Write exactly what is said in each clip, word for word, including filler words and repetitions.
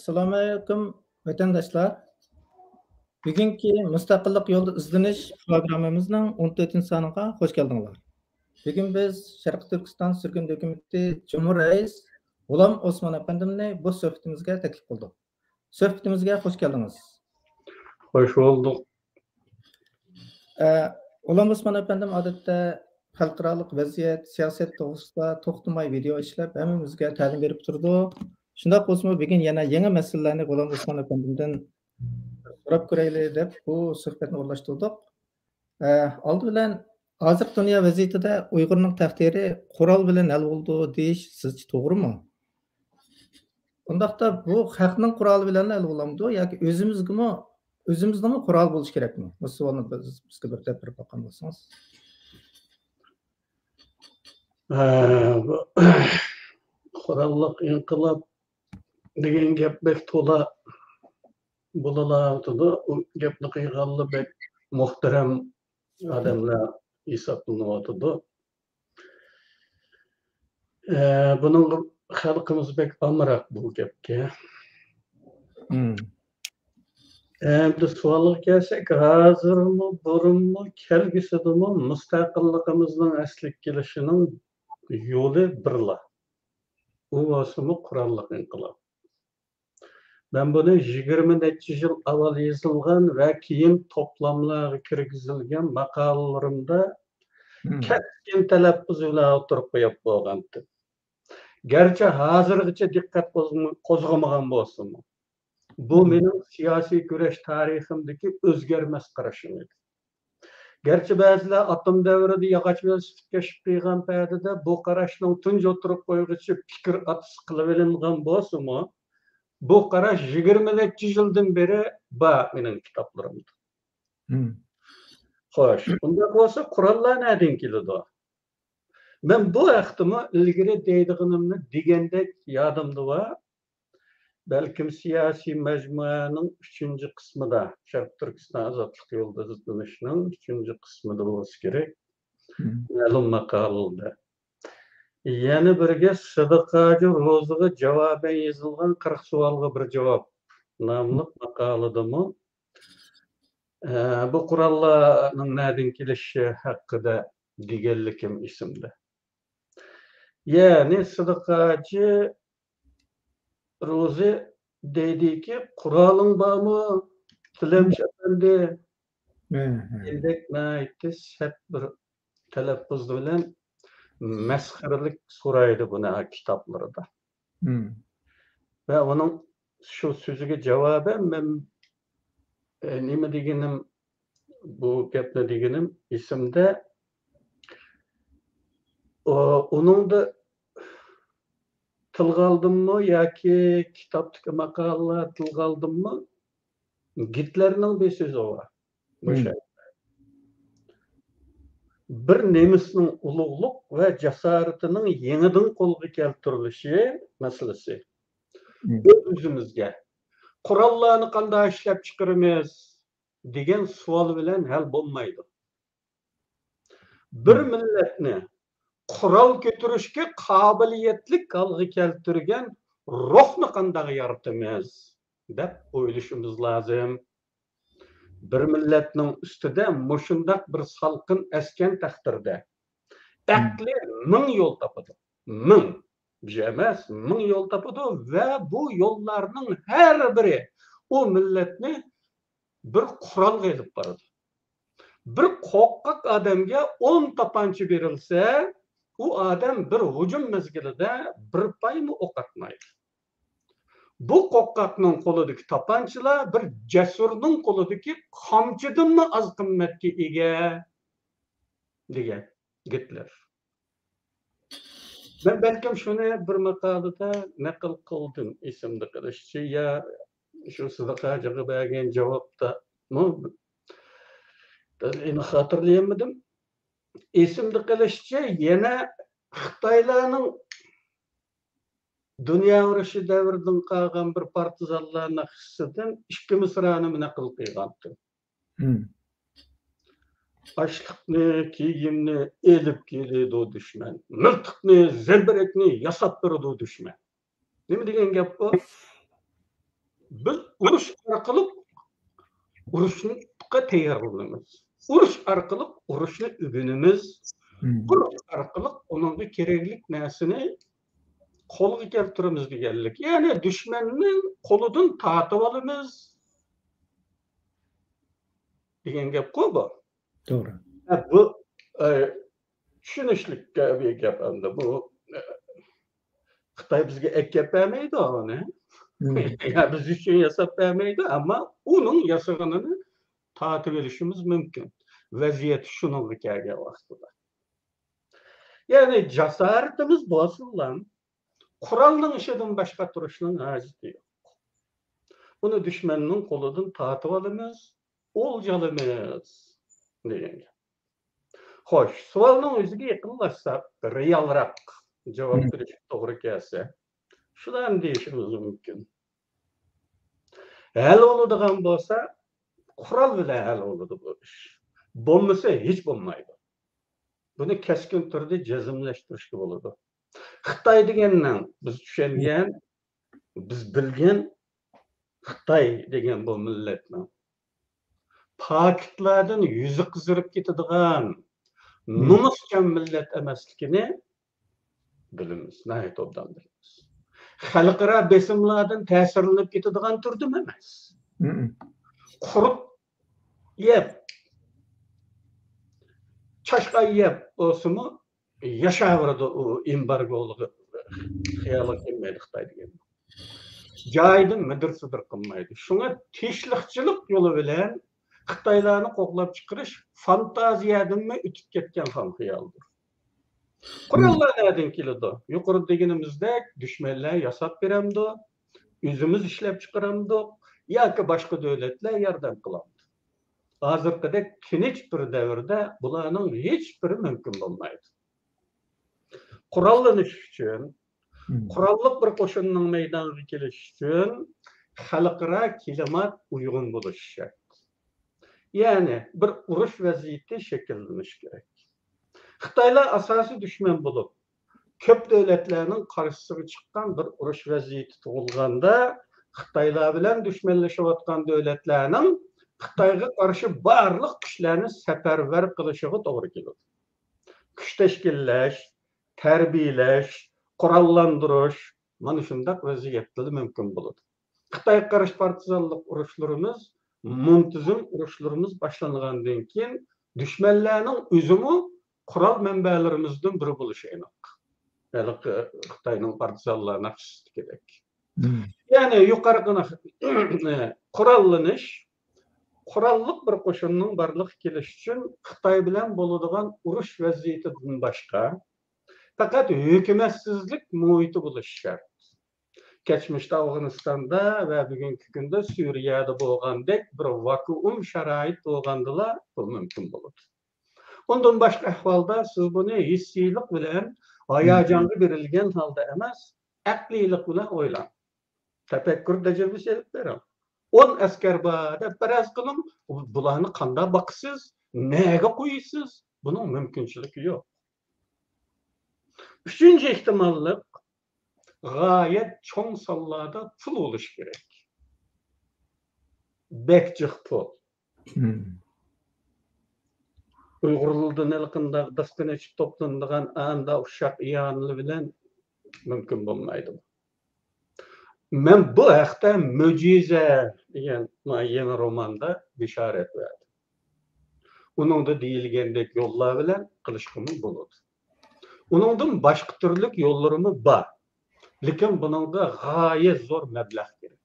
ئەسسالامۇئەلەيكۇم، ۋەتەنداشلار. بۈگۈنكى مۇستەقىللىق يولىدا ئىزدىنىش پروگراممىمىزنىڭ ئون تۆتىنچى سانىغا خوش كەلدىڭلار. بۈگۈن بىز شەرقىي تۈركىستان سۈرگۈن ھۆكۈمىتى جۇمھۇر رەئىس غۇلام ئوسمان ئەپەندىمنى بۇ سۆھبىتىمىزگە تەكلىپ قىلدۇق. سۆھبىتىمىزگە خوش كەلدىڭىز. خوش بولدۇق. ئە، غۇلام ئوسمان ئەپەندىم ئادەتتە خەلقئارالىق ۋەزىيەت، سىياسەت توغرىسىدا توختىماي ۋىدېئو ئىشلەپ، ھەممىمىزگە تەلىم بېرىپ تۇرىدۇ. شۇنداق بولسىمۇ، بۈگۈن يەنە يېڭى مەسىلىلەرنى غۇلام ئوسمان ئەپەندىمدىن سوراپ كۆرەيلى دەپ، بۇ سۆھبەتنى ئورۇنلاشتۇردۇق. ئە، ئالدى بىلەن، ھازىرقى دۇنيا ۋەزىيىتىدە ئۇيغۇرنىڭ تەقدىرى قورال بىلەن ھەل بولىدۇ دېيىش سىزچە توغرىمۇ؟ ئۇنداقتا بۇ خەقنىڭ قورالى بىلەنلا ھەل بولامدۇ ياكى ئۆزىمىزگىمۇ، ئۆزىمىزنىڭمۇ قورالى بولۇشى كېرەكمۇ؟ بۇ سوئالنى بىز، بىزگە بىر دەپ بېرىپ باققان بولسىڭىز. ھە، بۇ قوراللىق ئىنقىلاب دېگەن گەپ بەك تولا بولۇلاۋاتىدۇ. ئۇ گەپنى قىلغانلا بەك مۇھتەرەم ئادەملەر ھېسابلىنىۋاتىدۇ. ئە، بۇنىڭغا خەلقىمىز بەك ئامراق بۇ گەپكە. مم. ئەمدى سوئالغا كەلسەك، ھازىرمۇ، بۇرۇنمۇ، كەلگۈسىدىمۇ مۇستەقىللىقىمىزنىڭ ئەسلىگە كېلىشىنىڭ يولى بىرلا. ئۇ بولسىمۇ قوراللىق ئىنقىلاب. مەن بۇنى يىگىرمە نەچچە يىل ئاۋۋال يېزىلغان ۋە كېيىن توپلاملارغا كىرگۈزۈلگەن ماقالىلىرىمدە مم. كەسكىن تەلەپپۇز بىلەن ئوتتۇرىغا قويۇپ بولغانتىم. گەرچە ھازىرغىچە دىققەت قوزغىما-، قوزغىمىغان بولسىمۇ، بۇ مم. مېنىڭ سىياسىي كۈرەش تارىخىمدىكى ئۆزگەرمەس قارىشىم ئىدى. گەرچە بەزىلەر ئاتوم دەۋرىدە ياغاچ ۋېلىسىپىت كەشىپ قىلغان پەدىدە بۇ قاراشنىڭ تۇنجى ئوتتۇرىغا قويغۇچى پىكىر ئاتىسى قىلىۋېلىنغان بولسىمۇ، بۇ قاراش يىگىرمە نەچچە يىلدىن بېرى بار مېنىڭ كىتابلىرىمدا. مم. خوش، ئۇنداق بولسا قوراللار نەدىن كېلىدۇ؟ مەن بۇ ھەقتىمۇ ئىلگىرى دەيدىغىنىمنى دېگەندەك يادىمدا بار. بەلكىم سىياسىي مەجمۇئەنىڭ ئۈچىنچى قىسمىدا، شەرقىي تۈركىستان ئازادلىق يولىدا ئىزدىنىشنىڭ ئۈچىنچى قىسمىدا بولسا كېرەك. مم. مەلۇم ماقالىدە. يەنە بىرگە سىدىق ھاجى روزىغا جاۋابەن يېزىلغان قىرىق سوئالغا بىر جاۋاب ناملىق ماقالىدىمۇ، ئە، بۇ قوراللارنىڭ نەدىن كېلىشى ھەققىدە دېگەنلىكىم ئېسىمدە. يەنى سىدىق ھاجى روزى دەيدىكى، قورالىڭ بارمۇ، تىلەمچى ئەپەندى؟ ھە، ھە. دېگەندەك ناھايىتى سەت بىر تەلەپپۇز بىلەن مەسخىرىلىك سورايدۇ بۇنى كىتابلىرىدا. مم. ۋە ئۇنىڭ شۇ سۆزىگە جاۋابەن مەن، ئە، نېمە دېگىنىم، بۇ گەپنى دېگىنىم ئېسىمدە، ئۇ، ئۇنىڭدا تىلغا ئالدىممۇ ياكى كىتابتىكى ماقالىلەر تىلغا ئالدىممۇ، گىتلېرنىڭ بىر سۆزى بار. مم. مۇشۇ. بىر نېمىسنىڭ ئۇلۇغلۇق ۋە جاسارىتىنىڭ يېڭىدىن قولغا كەلتۈرۈلۈشى مەسىلىسى. مم. ئۆز-ئۆزىمىزگە قوراللارنى قانداق ئىشلەپ چىقىرىمىز دېگەن سوئال بىلەن ھەل بولمايدۇ. بىر مم. مىللەتنى قورال كۆتۈرۈشكە قابىلىيەتلىك ھالغا كەلتۈرگەن روھنى قانداق يارىتىمىز دەپ ئويلىشىمىز لازىم. بىر مىللەتنىڭ ئۈستىدە مۇشۇنداق بىر سالقىن ئەسكەن تەقدىردە، مم. ئەقلى مىڭ يول تاپىدۇ. مىڭ. بىر ئەمەس، مىڭ يول تاپىدۇ ۋە بۇ يوللارنىڭ ھەر بىرى ئۇ مىللەتنى بىر قورالغا ئېلىپ بارىدۇ. بىر قورقاق ئادەمگە ئون تاپانچا بېرىلسە، ئۇ ئادەم بىر ھۇجۇم مەزگىلىدە بىر پايمۇ ئوق ئاتمايدۇ. بۇ قورقاقنىڭ قولىدىكى تاپانچىلار بىر جەسۇرنىڭ قولىدىكى قامچىدىنمۇ ئاز قىممەتكە ئىگە، دېگەن گىتلېر. مەن بەلكىم شۇنى بىر ماقالىدە نەقىل قىلدىم، ئېسىمدە قېلىشىچە، يا شۇ سىدىق ھاجىغا بەرگەن جاۋابتامۇ، ئېنىق خاتىرىلىيەلمىدىم. ئېسىمدە قېلىشىچە، يەنە خىتايلارنىڭ دۇنيا ئۇرۇشى دەۋرىدىن قالغان بىر پارتىزانلار ناخشىسىدىن ئىككى مىسرانى نەقىل قىلغانتىم. مم. ئاشلىقنى، كىيىمنى ئېلىپ كېلىدۇ دۈشمەن. مىلتىقنى، زەمبىرەكنى ياساپ بېرىدۇ دۈشمەن. نېمە دېگەن گەپ بۇ؟ بىز ئۇرۇش ئارقىلىق ئۇرۇشقا تەييارلىنىمىز. ئۇرۇش ئارقىلىق ئۇرۇشنى ئۆگىنىمىز. ئۇرۇش ئارقىلىق ئۇنىڭغا كېرەكلىك نەرسىنى قولغا كەلتۈرىمىز دېگەنلىك. يەنى دۈشمەننىڭ قولىدىن تارتىۋالىمىز دېگەن گەپقۇ بۇ. توغرا. ھە، بۇ، ئە، چۈشىنىشلىك بىر گەپ ئەمدى. بۇ، ئە، خىتاي بىزگە ئەكەپ بەرمەيدۇ ئۇنى. يا بىز ئۈچۈن ياساپ بەرمەيدۇ، ئەمما ئۇنىڭ ياسىغىنىنى تارتىۋېلىشىمىز مۇمكىن. ۋەزىيەت شۇنىڭغا كەلگەن ۋاقتىدا. يەنى جاسارىتىمىز بولسۇنلا، قورالنىڭ ئىشىدىن باشقا تۇرۇشنىڭ ھاجىتى يوق. ئۇنى دۈشمەننىڭ قولىدىن تارتىۋالىمىز، ئولجىلىمىز دېگەن گەپ. خوش، سوئالنىڭ ئۆزىگە يېقىنلاشساق، رېئالراق جاۋاب بېرىشكە توغرا كەلسە، شۇلارنى دېيىشىمىز مۇمكىن. ھەل بولىدىغان بولسا، قورال بىلەن ھەل بولىدۇ بۇ ئىش. بولمىسا، ھېچ بولمايدۇ. بۇنى كەسكىن تۈردە جەزملەشتۈرۈشكە بولىدۇ. خىتاي دېگەننىڭ بىز چۈشەنگەن، بىز بىلگەن خىتاي دېگەن بۇ مىللەتنىڭ پاكىتلاردىن يۈزى قىزىرىپ كېتىدىغان نومۇسچان مىللەت ئەمەسلىكىنى بىلىمىز، ناھايىتى ئوبدان بىلىمىز. خەلقئارا بېسىملاردىن تەسىرلىنىپ كېتىدىغان تۈردىمۇ ئەمەس. قۇرت يەپ، چاشقان يەپ بولسىمۇ، ياشاۋېرىدۇ، ئۇ ئېمبارگولۇقى خىيالىغا كەلمەيدۇ خىتاي دېگەن. جايىدىن مىدىر-سىدىر قىلمايدۇ. شۇڭا تىنچلىقچىلىق يولى بىلەن خىتايلارنى قوغلاپ چىقىرىش فانتازىيەدىنمۇ ئۆتۈپ كەتكەن خام خىيالدۇر. قوراللار نەدىن كېلىدۇ؟ يۇقىرىدا دېگىنىمىزدەك، دۈشمەنلەر ياساپ بېرەمدۇ؟ ئۆزىمىز ئىشلەپ چىقىرامدۇق ياكى باشقا دۆلەتلەر ياردەم قىلامدۇ؟ ھازىرقىدەك تىنچ بىر دەۋردە بۇلارنىڭ ھېچبىرى مۇمكىن بولمايدۇ. قوراللىنىش ئۈچۈن، قوراللىق بىر قوشۇننىڭ مەيدانغا كېلىشى ئۈچۈن خەلقئارا كىلىمات ئۇيغۇن بولۇشى شەرت. يەنى بىر ئۇرۇش ۋەزىيىتى شەكىللىنىشى كېرەك. خىتايلار ئاساسىي دۈشمەن بولۇپ، كۆپ دۆلەتلەرنىڭ قارشىسىغا چىققان بىر ئۇرۇش ۋەزىيىتى تۇغۇلغاندا، خىتايلار بىلەن دۈشمەنلىشىۋاتقان دۆلەتلەرنىڭ خىتايغا قارشى بارلىق كۈچلەرنى سەپەرۋەر قىلىشىغا توغرا كېلىدۇ. كۈچ تەشكىللەش، تەربىيەلەش، قوراللاندۇرۇش، مانا شۇنداق ۋەزىيەتتىلا مۇمكىن بولىدۇ. خىتايغا قارشى پارتىزانلىق ئۇرۇشلىرىمىز، مۇنتىزىم ئۇرۇشلىرىمىز باشلانغاندىن كېيىن، دۈشمەنلەرنىڭ ئۆزىمۇ قورال مەنبەلىرىمىزدىن بىرى بولۇشى ئېنىق. ھېلىقى خىتاينىڭ پارتىزانلار ناخشىسىدىكىدەك. يەنى يۇقىرىقى ناخ-، قوراللىنىش، قوراللىق بىر قوشۇننىڭ بارلىققا كېلىشى ئۈچۈن خىتاي بىلەن بولىدىغان ئۇرۇش ۋەزىيىتىدىن باشقا، پەقەت ھۆكۈمەتسىزلىك مۇھىتى بولۇشى شەرت. كەچمىشتە ئافغانىستاندا ۋە بۈگۈنكى كۈندە سۈرىيەدە بولغاندەك بىر ۋاكۇئۇم شارائىت بولغاندىلا بۇ مۇمكىن بولىدۇ. ئۇندىن باشقا ئەھۋالدا سىز بۇنى ھېسسىيلىق بىلەن، ھاياجانغا بېرىلگەن ھالدا ئەمەس، ئەقلىيلىق بىلەن ئويلاڭ. تەپەككۇر تەجرىبىسى ئېلىپ بېرىڭ. ئون ئەسكەر بار دەپ پەرەز قىلىڭ، بۇلارنى قانداق باقىسىز، نەگە قويىسىز؟ بۇنىڭ مۇمكىنچىلىكى يوق. ئۈچىنچى ئېھتىماللىق، غايەت چوڭ سانلاردا پۇل بولۇشى كېرەك. بەك جىق پۇل. ئۇيغۇرلاردىن ھېلىقىنداق داستىنى ئېچىپ توپلىنىدىغان ئاندا ئۇششاق ئىئانىلەر بىلەن مۇمكىن بولمايدۇ. مەن بۇ ھەقتە مۆجىزە دېگەن يېڭى روماندا بېشارەت بەردىم. ئۇنىڭدا دېيىلگەندەك يوللار بىلەن قىلىشقىمۇ بولىدۇ. ئۇنىڭدىن باشقا تۈرلۈك يوللىرىمۇ بار. لېكىن بۇنىڭغا غايەت زور مەبلەغ كېرەك.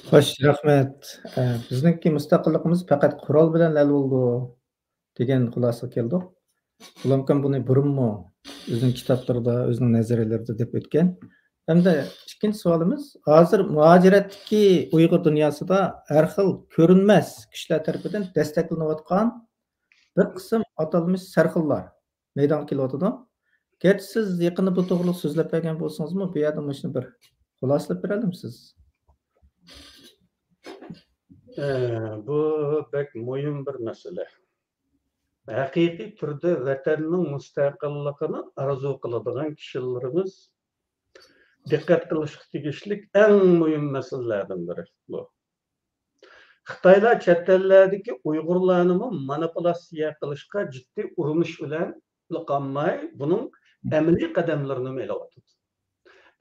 خوش، رەھمەت. ئە، بىزنىڭكى مۇستەقىللىقىمىز پەقەت قورال بىلەن ھەل بولىدۇ دېگەن خۇلاسىگە كەلدۇق. بۇلامكان بۇنى بۇرۇنمۇ ئۆزىنىڭ كىتابلىرىدا، ئۆزىنىڭ نەزەرىيەلىرىدە دەپ ئۆتكەن. ھەمدە ئىككىنچى سوئالىمىز، ھازىر مۇھاجىرەتتىكى ئۇيغۇر دۇنياسىدا ھەر خىل كۆرۈنمەس كۈچلەر تەرىپىدىن دەستەكلىنىۋاتقان بىر قىسىم ئاتالمىش سەرخىللار مەيدانغا كېلىۋاتىدۇ. گەرچە سىز يېقىندا بۇ توغرىلىق سۆزلەپ بەرگەن بولسىڭىزمۇ، بۇ يەردە مۇشۇنى بىر خۇلاسىلەپ بېرەلمىسىز؟ ئە، بۇ بەك مۇھىم بىر مەسىلە. ھەقىقىي تۈردە ۋەتەننىڭ مۇستەقىللىقىنى ئارزۇ قىلىدىغان كىشىلىرىمىز، دىققەت قىلىشقا تېگىشلىك ئەڭ مۇھىم مەسىلىلەردىن بىرى بۇ. خىتايلار چەت ئەللەردىكى ئۇيغۇرلارنىمۇ مانىپۇلاتسىيە قىلىشقا جىددىي ئۇرۇنۇش بىلەن قالماي، بۇنىڭ ئەمەلىي قەدەملىرىنىمۇ ئېلىۋاتىدۇ.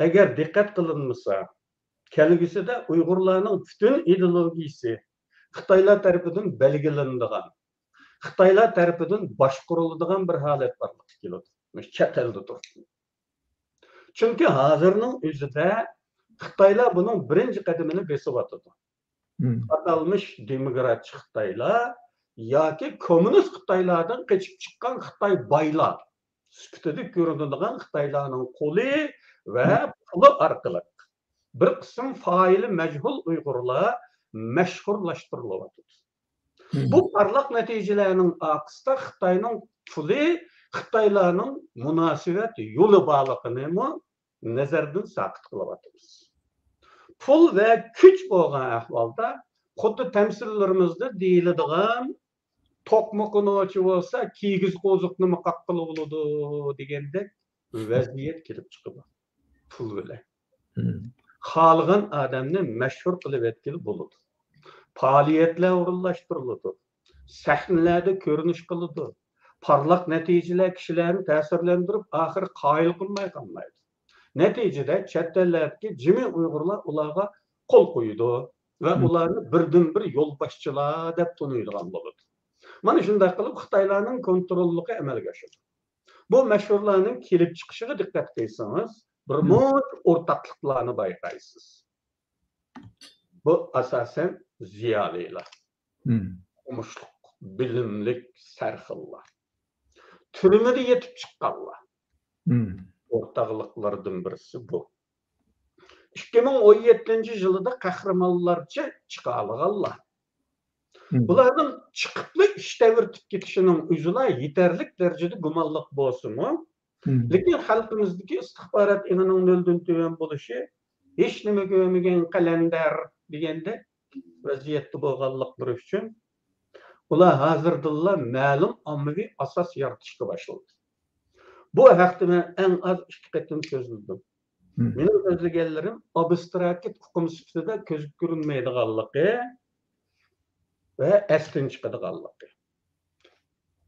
ئەگەر دىققەت قىلىنمىسا، كەلگۈسىدە ئۇيغۇرلارنىڭ پۈتۈن ئىدېئولوگىيىسى خىتايلار تەرىپىدىن بەلگىلىنىدىغان، خىتايلار تەرىپىدىن باشقۇرۇلىدىغان بىر ھالەت بارلىققا كېلىدۇ. مۇشۇ چەت ئەلدە تۇرۇپ. چۈنكى ھازىرنىڭ ئۆزىدە خىتايلار بۇنىڭ بىرىنچى قەدىمىنى بېسىۋاتىدۇ. مم. ئاتالمىش دېموكراتچى خىتايلار ياكى كوممۇنىست خىتايلاردىن قېچىپ چىققان خىتاي بايلار سۈپىتىدە كۆرۈنىدىغان خىتايلارنىڭ قولى ۋە مم. پۇلى ئارقىلىق بىر قىسىم فائىلى مەجھۇل ئۇيغۇرلار مەشھۇرلاشتۇرۇلۇۋاتىدۇ. مم. بۇ پارلاق نەتىجىلەرنىڭ ئارقىسىدا خىتاينىڭ پۇلى، خىتايلارنىڭ مۇناسىۋەت يولى بارلىقىنىمۇ نەزەردىن ساقىت قىلىۋاتىمىز. پۇل ۋە كۈچ بولغان ئەھۋالدا، خۇددى تەمسىللىرىمىزدە دېيىلىدىغان، «توقمىقى نوچى بولسا، كىگىز قوزۇقنىمۇ قاققىلى بولىدۇ» دېگەندەك ۋەزىيەت كېلىپ چىقىدۇ پۇل بىلەن. مم. خالىغان ئادەمنى مەشھۇر قىلىۋەتكىلى بولىدۇ. پائالىيەتلەر ئورۇنلاشتۇرۇلىدۇ. سەھنىلەردە كۆرۈنۈش قىلىدۇ. پارلاق نەتىجىلەر كىشىلەرنى تەسىرلەندۈرۈپ، ئاخىرى قايىل قىلماي قالمايدۇ. نەتىجىدە چەت ئەللەردىكى جىمى ئۇيغۇرلار ئۇلارغا قول قويىدۇ ۋە مم. ئۇلارنى بىردىنبىر يولباشچىلار دەپ تونۇيدىغان بولىدۇ. مانا شۇنداق قىلىپ خىتايلارنىڭ كونتروللۇقى ئەمەلگە ئاشىدۇ. بۇ مەشھۇرلارنىڭ كېلىپ چىقىشىغا دىققەت قىلسىڭىز، بىر مم. مۇنچە ئورتاقلىقلارنى بايقايسىز. بۇ ئاساسەن زىيالىيلار. مم. ئوقۇمۇشلۇق، بىلىملىك سەرخىللار. تۈرمىدە يېتىپ چىققانلار. مم. ئورتاقلىقلىرىدىن بىرسى بۇ. ئىككى مىڭ ئون يەتتىنچى يىلىدا قەھرىمانلارچە چىقالىغانلار. مم. بۇلارنىڭ چىقىپلا ئىش تەۋرىتىپ كېتىشىنىڭ ئۆزىلا يېتەرلىك دەرىجىدە گۇمانلىق بولسىمۇ، مم. لېكىن خەلقىمىزدىكى ئىستىخبارات ئېڭىنىڭ نۆلدىن تۆۋەن بولۇشى، «ھېچنېمە كۆرمىگەن قەلەندەر» دېگەندەك ۋەزىيەتتە بولغانلىقلىرى ئۈچۈن، ئۇلار ھازىردىنلا مەلۇم ئاممىۋى ئاساس يارىتىشقا باشلىدى. بۇ ھەقتە مەن ئەڭ ئاز ئىككى قېتىم سۆزلىدىم. مم. مېنىڭ سۆزلىگەنلىرىم ئابستراكت ئۇقۇم سۈپىتىدە كۆزگە كۆرۈنمەيدىغانلىقى ۋە ئەستىن چىقىدىغانلىقى.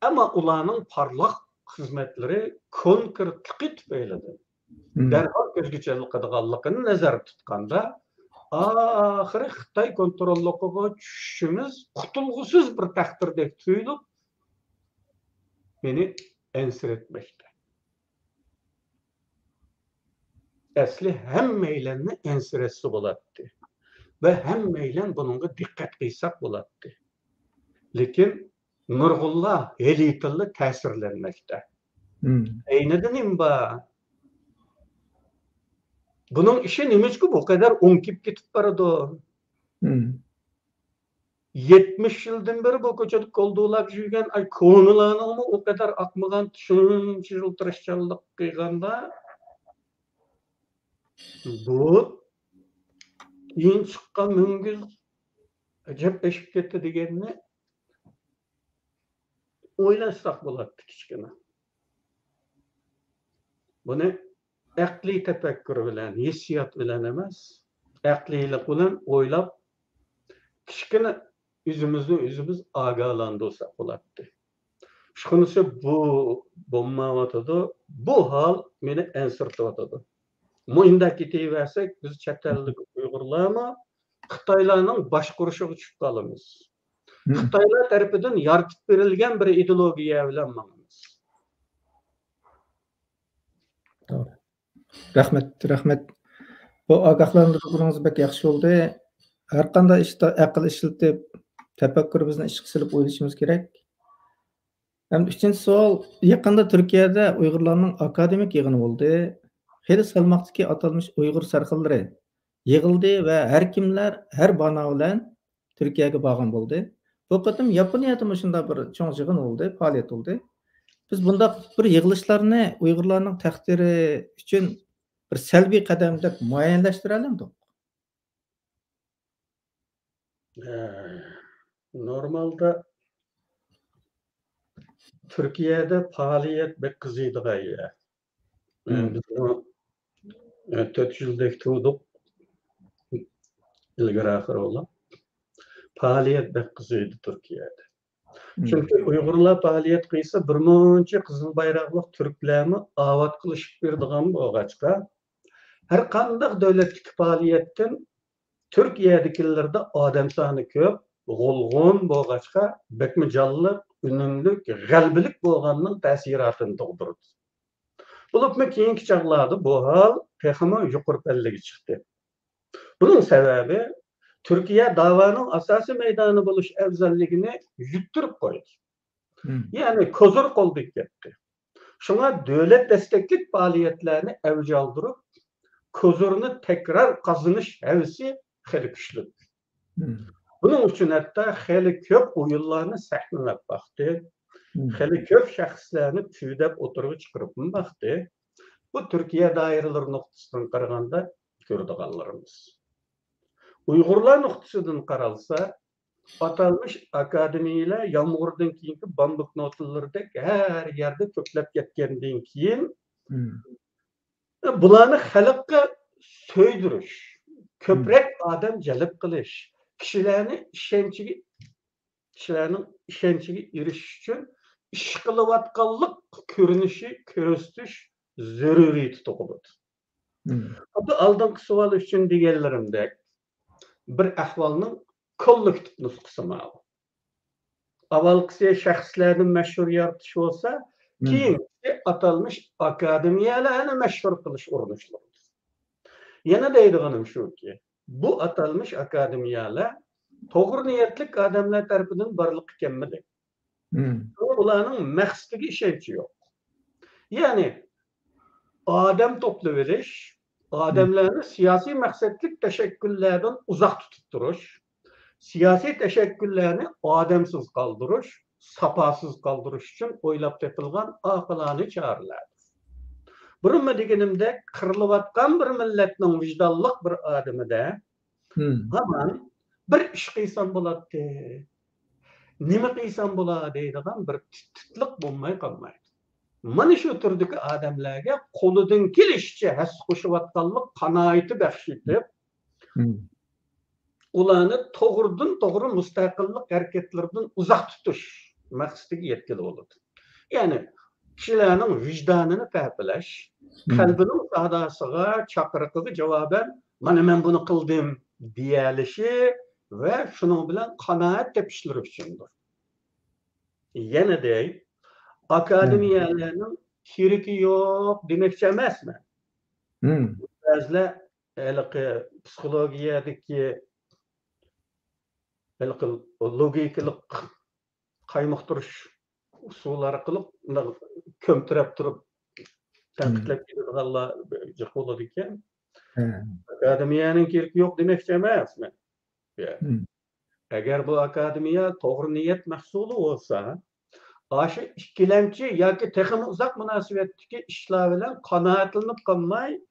ئەمما ئۇلارنىڭ پارلاق خىزمەتلىرى كونكرېتلىقى تۈپەيلىدىن مم. دەرھال كۆزگە چېلىقىدىغانلىقىنى نەزەردە تۇتقاندا، ئاخىرى خىتاي كونتروللۇقىغا چۈشۈشىمىز قۇتۇلغۇسىز بىر تەقدىردەك تۇيۇلۇپ، مېنى ئەنسىرەتمەكتە. ئەسلى ھەممەيلەننى ئەنسىرەتسە بولاتتى ۋە ھەممەيلەن بۇنىڭغا دىققەت قىلساق بولاتتى. لېكىن نۇرغۇنلار ھېلىتىنلا تەسىرلەنمەكتە. مم. ئەينىدە نېمە بار؟ بۇنىڭ ئىشى نېمىشقا بۇ قەدەر ئوڭكىپ كېتىپ بارىدۇ؟ مم. يەتمىش يىلدىن بېرى بۇ كوچىدا كولدۇرلاپ يۈرگەن، ئاي، كونىلارنىڭمۇ ئۇ قەدەر ئاقمىغان، شۇنچە يىل تىرىشچانلىق قىلغاندا، بۇ كېيىن چىققان مۈڭگۈز ئەجەب ئېشىپ كەتتى دېگەننى ئويلاشساق بولاتتى كىچىككىنە. بۇنى ئەقلىي تەپەككۇر بىلەن، ھېسسىيات بىلەن ئەمەس، ئەقلىيلىق بىلەن ئويلاپ، كىچىككىنە ئۆزىمىزنى ئۆزىمىز ئاگاھلاندۇرساق بولاتتى. ئىشخانىسى بۇ بولمايۋاتىدۇ. بۇ ھال مېنى ئەنسىرىتىۋاتىدۇ. مۇنداق كېتىۋەرسەك، بىز چەت ئەللىك ئۇيغۇرلارمۇ خىتايلارنىڭ باشقۇرۇشىغا چۈشۈپ قالىمىز. مم. خىتايلار تەرىپىدىن يارىتىپ بېرىلگەن بىر ئىدېئولوگىيە بىلەن ماڭىمىز. توغرا. رەھمەت، رەھمەت. بۇ ئاگاھلاندۇرغىنىڭىز بەك ياخشى بولدى. ھەر قانداق ئىشتا ئەقىل ئىشلىتىپ، تەپەككۇرىمىزنى ئىشقا سېلىپ ئويلىشىمىز كېرەك. ھەم ئۈچىنچى سوئال، يېقىندا تۈركىيەدە ئۇيغۇرلارنىڭ ئاكادېمىك يىغىنى بولدى. خېلى سالماقتىكى ئاتالمىش ئۇيغۇر سەرخىللىرى يىغىلدى ۋە ھەر كىملەر ھەر بانا بىلەن تۈركىيەگە بارغان بولدى. بۇ قېتىم ياپونىيەدە مۇشۇنداق بىر چوڭ يىغىن بولدى، پائالىيەت بولدى. بىز بۇنداق بىر يىغىلىشلارنى ئۇيغۇرلارنىڭ تەقدىرى ئۈچۈن بىر سەلبىي قەدەم دەپ مۇئەييەنلەشتۈرەلەمدۇق؟ ئە، نورمالدا تۈركىيەدە پائالىيەت بەك قىزىيدىغان يەر. مم. بىزنىڭ ئە، تۆت يىلدەك تۇردۇق. ئىلگىرى ئاخىر بولۇپ. پائالىيەت بەك قىزىيدى تۈركىيەدە. مم. چۈنكى ئۇيغۇرلار پائالىيەت قىلسا، بىر مۇنچە قىزىل بايراقلىق تۈركلەرمۇ ئاۋات قىلىشىپ بېرىدىغان بولغاچقا، ھەر قانداق دۆلەتتىكى پائالىيەتتىن تۈركىيەدىكىلەردە ئادەم سانى كۆپ، غۇلغۇن بولغاچقا، بەكمۇ جانلىق، ئۈنۈملۈك، غەلىبىلىك بولغاننىڭ تەسىراتىنى تۇغدۇرىدۇ. بولۇپمۇ كېيىنكى چاغلاردا بۇ ھال تېخىمۇ يۇقىرى پەللىگە چىقتى. بۇنىڭ سەۋەبى، تۈركىيە داۋانىڭ ئاساسىي مەيدانى بولۇش ئەۋزەللىكىنى يۈتتۈرۈپ قويدى. مم. يەنى كوزۇر قولدىن كەتتى. شۇڭا دۆلەت دەستەكلىك پائالىيەتلەرنى ئەۋج ئالدۇرۇپ، كوزۇرنى تەكرار قازىنىش ھەۋىسى خېلى كۈچلۈك. مم. بۇنىڭ ئۈچۈن ھەتتا خېلى كۆپ ئويۇنلارنى سەھنىلەپ باقتى. مم. خېلى كۆپ شەخسلەرنى پۈۋدەپ ئوتتۇرىغا چىقىرىپمۇ باقتى. بۇ تۈركىيە دائىرىلىرى نۇقتىسىدىن قارىغاندا كۆرىدىغانلىرىمىز. ئۇيغۇرلار نۇقتىسىدىن قارالسا، ئاتالمىش ئاكادېمىيەلەر يامغۇردىن كېيىنكى بامبۇك نوتىلىرىدەك ھەر يەردە كۆپلەپ كەتكەندىن كېيىن، مم. بۇلارنى خەلققە سۆيدۈرۈش، كۆپرەك مم. ئادەم جەلپ قىلىش، كىشىلەرنى ئىشەنچىگە، كىشىلەرنىڭ ئىشەنچىگە ئېرىشىش ئۈچۈن ئىش قىلىۋاتقانلىق كۆرۈنۈشى كۆرسىتىش زۆرۈرىيىتى تۇغۇلىدۇ. مم. خۇددى ئالدىنقى سوئال ئۈچۈن دېگەنلىرىمدەك، بىر ئەھۋالنىڭ كوللېكتىپ نۇسخىسى ماۋۇ. ئاۋۋالقىسى شەخسلەرنى مەشھۇر يارىتىش بولسا، مم. كېيىنكىسى ئاتالمىش ئاكادېمىيەلەرنى مەشھۇر قىلىش ئۇرۇنۇشلىرىدۇر. يەنە دەيدىغىنىم شۇكى، بۇ ئاتالمىش ئاكادېمىيەلەر توغرا نىيەتلىك ئادەملەر تەرىپىدىن بارلىققا كەلمىدى. مم. شۇڭا ئۇلارنىڭ مەقسىتىگە ئىشەنچى يوق. يەنى ئادەم توپلىۋېلىش، ئادەملەرنى سىياسىي مەقسەتلىك تەشەككۈللەردىن ئۇزاق تۇتۇپ تۇرۇش، سىياسىي تەشەككۈللەرنى ئادەمسىز قالدۇرۇش، ساپاسىز قالدۇرۇش ئۈچۈن ئويلاپ تېپىلغان ئاقىلانە چارىلەردۇر. بۇرۇنمۇ دېگىنىمدەك، قىرىلىۋاتقان بىر مىللەتنىڭ ۋىجدانلىق بىر ئادىمىدە مم. ھامان بىر ئىش قىلسام بولاتتى، نېمە قىلسام بولا دەيدىغان بىر تىت-، تىتلىق بولماي قالمايدۇ. مانا شۇ تۈردىكى ئادەملەرگە قولىدىن كېلىشىچە ھەسسە قوشۇۋاتقانلىق قانائىتى بەخش ئېتىپ، مم. ئۇلارنى توغرىدىن توغرا مۇستەقىللىق ھەرىكەتلىرىدىن ئۇزاق تۇتۇش مەقسىتىگە يەتكىلى بولىدۇ. يەنى كىشىلەرنىڭ ۋىجدانىنى پەپىلەش، مم. قەلبىنىڭ ساداسىغا، چاقىرىقىغا جاۋابەن، مانا مەن بۇنى قىلدىم دېيەلىشى ۋە شۇنىڭ بىلەن قانائەت تېپىشلىرى ئۈچۈندۇر. يەنە دەي، ئاكادېمىيەلەرنىڭ كېرىكى يوق دېمەكچى ئەمەسمەن. مم. بەزىلەر ھېلىقى پسىخولوگىيەدىكى ھېلىقى لوگىكىلىق قايمۇقتۇرۇش ئۇسۇلى ئارقىلىق مۇنداق كۆمتۈرەپ تۇرۇپ تەنقىدلەپ كېتىدىغانلار جىق بولىدىكەن. ھە. ئاكادېمىيەنىڭ كېرىكى يوق دېمەكچى ئەمەسمەن. يا. مم. ئەگەر بۇ ئاكادېمىيە توغرا نىيەت مەھسۇلى بولسا، ئاشۇ ئىككىلەمچى ياكى تېخىمۇ ئۇزاق مۇناسىۋەتتىكى ئىشلار بىلەن قانائەتلىنىپ قالماي، مم.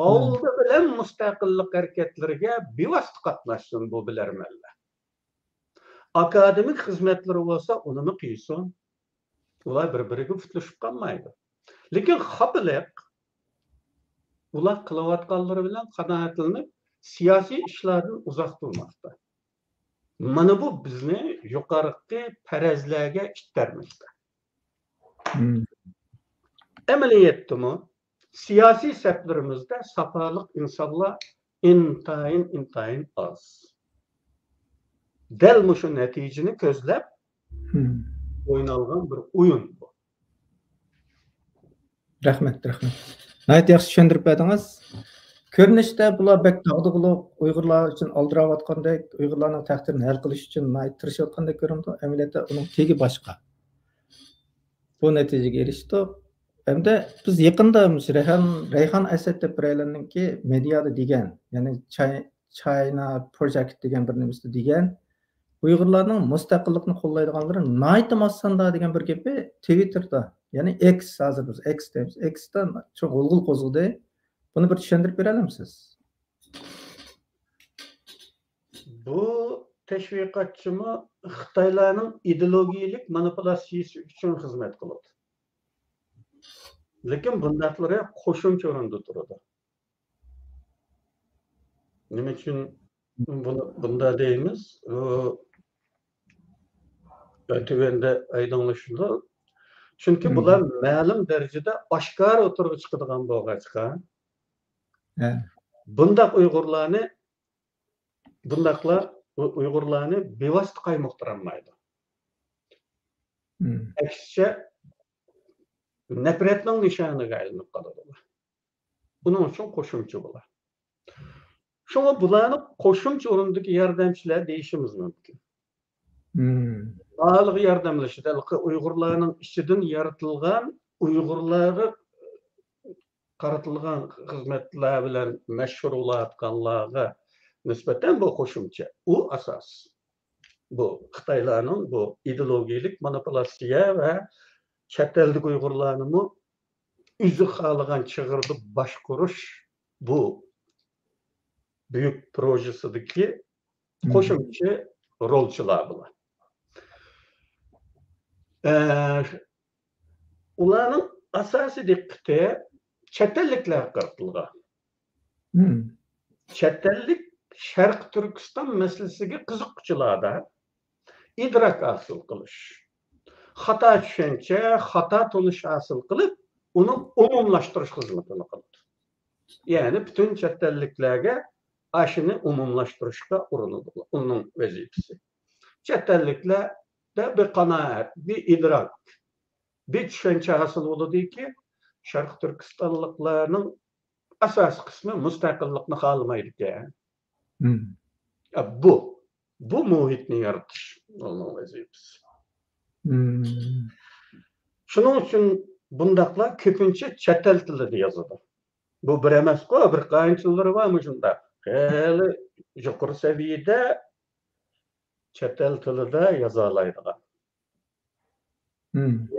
ئالدى بىلەن مۇستەقىللىق ھەرىكەتلىرىگە بىۋاسىتە قاتناشسۇن بۇ بىلەرمەنلەر. ئاكادېمىك خىزمەتلىرى بولسا ئۇنىمۇ قىلسۇن. ئۇلار بىر-بىرىگە پۇتلىشىپ قالمايدۇ. لېكىن خاپىلىق ئۇلار قىلىۋاتقانلىرى بىلەن قانائەتلىنىپ، سىياسىي ئىشلاردىن ئۇزاق تۇرماقتا. مانا بۇ بىزنى يۇقىرىقى پەرەزلەرگە ئىتتەرمەكتە. مم. ئەمەلىيەتتىمۇ سىياسىي سەپلىرىمىزدە ساپالىق ئىنسانلار ئىنتايىن، ئىنتايىن ئاز. دەل مۇشۇ نەتىجىنى كۆزلەپ مم. ئوينالغان بىر ئويۇن بۇ. رەھمەت، رەھمەت. ناھايىتى ياخشى چۈشەندۈرۈپ بەردىڭىز. كۆرۈنۈشتە بۇلار بەك داغدۇغىلىق، ئۇيغۇرلار ئۈچۈن ئالدىراۋاتقاندەك، ئۇيغۇرلارنىڭ تەقدىرىنى ھەل قىلىش ئۈچۈن ناھايىتى تىرىشىۋاتقاندەك كۆرۈنىدۇ. ئەمەلىيەتتە ئۇنىڭ تېگى باشقا. بۇ نەتىجىگە ئېرىشتۇق. ھەمدە بىز يېقىندا مۇشۇ رەيھان، رەيھان ئەسەت دەپ بىرەيلەننىڭكى مېدىيادا دېگەن، يەنى چاي-، چاينا پروجېكت دېگەن بىر نېمىسىدە دېگەن، ئۇيغۇرلارنىڭ مۇستەقىللىقنى قوللايدىغانلىرى ناھايىتى ماس ساندا دېگەن بىر گېپى تىۋىتتېردا، يەنى ئېكس، ھازىر بىز ئېكس دەيمىز، ئېكستا چوڭ غۇلغۇلا قوزغىدى. بۇنى بىر چۈشەندۈرۈپ بېرەلەمسىز؟ بۇ تەشۋىقاتچىمۇ خىتايلارنىڭ ئىدېئولوگىيەلىك مانىپۇلياتسىيىسى ئۈچۈن خىزمەت قىلىدۇ. لېكىن بۇنداقلىرى قوشۇمچە ئورۇندا تۇرىدۇ. نېمە ئۈچۈن بۇنى، بۇنداق دەيمىز؟ ئۇ، تۆۋەندە ئايدىڭلىشىدۇ. چۈنكى بۇلار مەلۇم دەرىجىدە ئاشكارا ئوتتۇرىغا چىقىدىغان بولغاچقا، بۇنداق ئۇيغۇرلارنى، بۇنداقلار ئۇ-، ئۇيغۇرلارنى بىۋاسىتە قايمۇقتۇرالمايدۇ. ئەكسىچە، نەپرەتنىڭ نىشانىغا ئايلىنىپ قالىدۇ. بۇنىڭ ئۈچۈن قوشۇمچە بۇلار. شۇڭا بۇلارنى قوشۇمچە ئورۇندىكى ياردەمچىلەر دېيىشىمىز مۇمكىن. ئالىغا ياردەملىشىدۇ. ھېلىقى ئۇيغۇرلارنىڭ ئىچىدىن يارىتىلغان، ئۇيغۇرلارغا قارىتىلغان خىزمەتلەر بىلەن مەشغۇل بولۇۋاتقانلارغا نىسبەتەن بۇ قوشۇمچە. ئۇ ئاساس. بۇ خىتايلارنىڭ بۇ ئىدېئولوگىيەلىك مانىپۇلاتسىيە ۋە چەت ئەلدىكى ئۇيغۇرلارنىمۇ ئۆزى خالىغان چىغىردا باشقۇرۇش، بۇ بۈيۈك پروژېسىدىكى قوشۇمچە رولچىلار بۇلار. ئە، ئۇلارنىڭ ئاساسىي دىققىتى چەت ئەللىكلەرگە قارىتىلغان. چەت ئەللىك شەرقىي تۈركىستان مەسىلىسىگە قىزىققۇچىلاردا ئىدراك ھاسىل قىلىش، خاتا چۈشەنچە، خاتا تونۇش ھاسىل قىلىپ، ئۇنى ئومۇملاشتۇرۇش خىزمىتىنى قىلىدۇ. يەنى پۈتۈن چەت ئەللىكلەرگە ئاشۇنى ئومۇملاشتۇرۇشقا ئۇرۇنىدۇ. ئۇنىڭ ۋەزىپىسى. چەت ئەللىكلەردە بىر قانائەت، بىر ئىدراك، بىر چۈشەنچە ھاسىل بولىدۇكى، شەرقىي تۈركىستانلىقلارنىڭ ئاساسىي قىسمى مۇستەقىللىقنى خالىمايدىكەن. ئە، بۇ، بۇ مۇھىتنى يارىتىش ئۇنىڭ ۋەزىپىسى. شۇنىڭ ئۈچۈن بۇنداقلار كۆپىنچە چەت ئەل تىلىدا يازىدۇ. بۇ بىر ئەمەسقۇ، بىر قانچىلىرى بار مۇشۇنداق. خېلى يۇقىرى سەۋىيەدە چەت ئەل تىلىدا يازالايدىغان.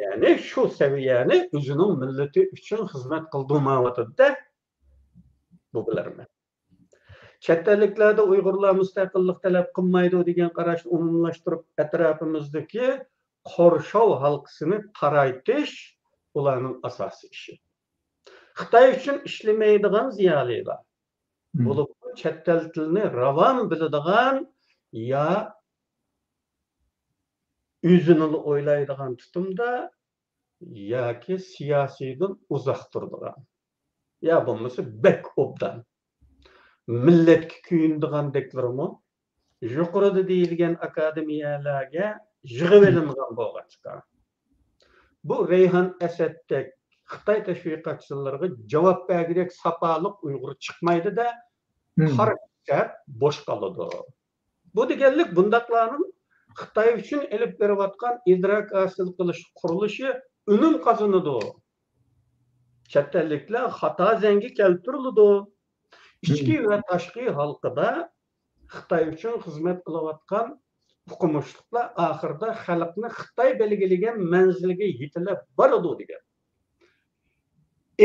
يەنى شۇ سەۋىيەنى ئۆزىنىڭ مىللىتى ئۈچۈن خىزمەت قىلدۇرمايۋاتىدۇ-دە، بۇ بىلەرمەن. چەت ئەللىكلەردە ئۇيغۇرلار مۇستەقىللىق تەلەپ قىلمايدۇ دېگەن قاراشنى ئومۇملاشتۇرۇپ، ئەتراپىمىزدىكى قورشاۋ ھالقىسىنى تارايتىش ئۇلارنىڭ ئاساسىي ئىشى. خىتاي ئۈچۈن ئىشلىمەيدىغان زىيالىيلار، بولۇپمۇ چەت ئەل تىلىنى راۋان بىلىدىغان يا ئۆزىنىلا ئويلايدىغان تۇتۇمدا ياكى سىياسىيدىن ئۇزاق تۇرىدىغان، يا بولمىسا بەك ئوبدان، مىللەتكە كۆيۈنىدىغاندەكلىرىمۇ يۇقىرىدا دېيىلگەن ئاكادېمىيەلەرگە يىغىۋېلىنغان بولغاچقا، بۇ رەيھان ئەسەتتەك خىتاي تەشۋىقاتچىلىرىغا جاۋاب بەرگۈدەك ساپالىق ئۇيغۇر چىقمايدۇ-دە، قارا شەپ بوش قالىدۇ. بۇ دېگەنلىك بۇنداقلارنىڭ خىتاي ئۈچۈن ئېلىپ بېرىۋاتقان ئىدراك ھاسىل قىلىش قۇرۇلۇشى ئۈنۈم قازىنىدۇ. چەت ئەللىكلەر خاتا زەڭگە كەلتۈرۈلىدۇ. ئىچكى ۋە تاشقى ھالقىدا خىتاي ئۈچۈن خىزمەت قىلىۋاتقان ئوقۇمۇشلۇقلار ئاخىرىدا خەلقنى خىتاي بەلگىلىگەن مەنزىلگە يېتىلەپ بارىدۇ دېگەن.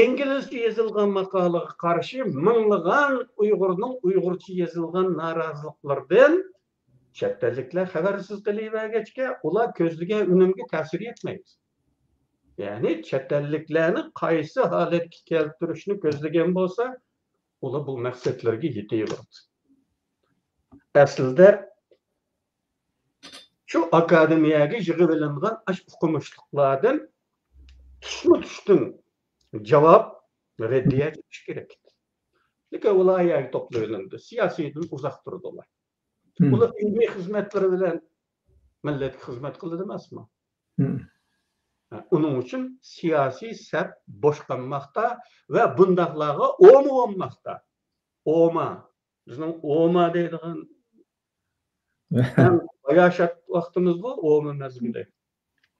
ئىنگلىزچە يېزىلغان ماقالىغا قارشى مىڭلىغان ئۇيغۇرنىڭ ئۇيغۇرچە يېزىلغان نارازىلىقلىرىدىن چەت ئەللىكلەر خەۋەرسىز قېلىۋەرگەچكە، ئۇلار كۆزلىگەن ئۈنۈمگە تەسىر يەتمەيدۇ. يەنى چەت ئەللىكلەرنى قايسى ھالەتكە كەلتۈرۈشنى كۆزلىگەن بولسا، ئۇلار بۇ مەقسەتلىرىگە يېتىۋېرىدۇ. ئەسلىدە شۇ ئاكادېمىيەگە يىغىۋېلىنغان ئاشۇ ئوقۇمۇشلۇقلاردىن تۇشمۇ تۇشتىن جاۋاب، رەددىيە چىقىشى كېرەك. لېكىن ئۇلار يەرگە توپلىۋېلىندى. سىياسىيدىن ئۇزاق تۇرىدۇ ئۇلار. ئۇلار ئىلمىي خىزمەتلىرى بىلەن مىللەتكە خىزمەت قىلىدۇ ئەمەسمۇ؟ ھە، ئۇنىڭ ئۈچۈن سىياسىي سەپ بوش قالماقتا ۋە بۇنداقلارغا ئوما بولماقتا. ئوما. بىزنىڭ ئوما دەيدىغان ئەڭ باياشات ۋاقتىمىزغۇ، ئوما مەزگىلى.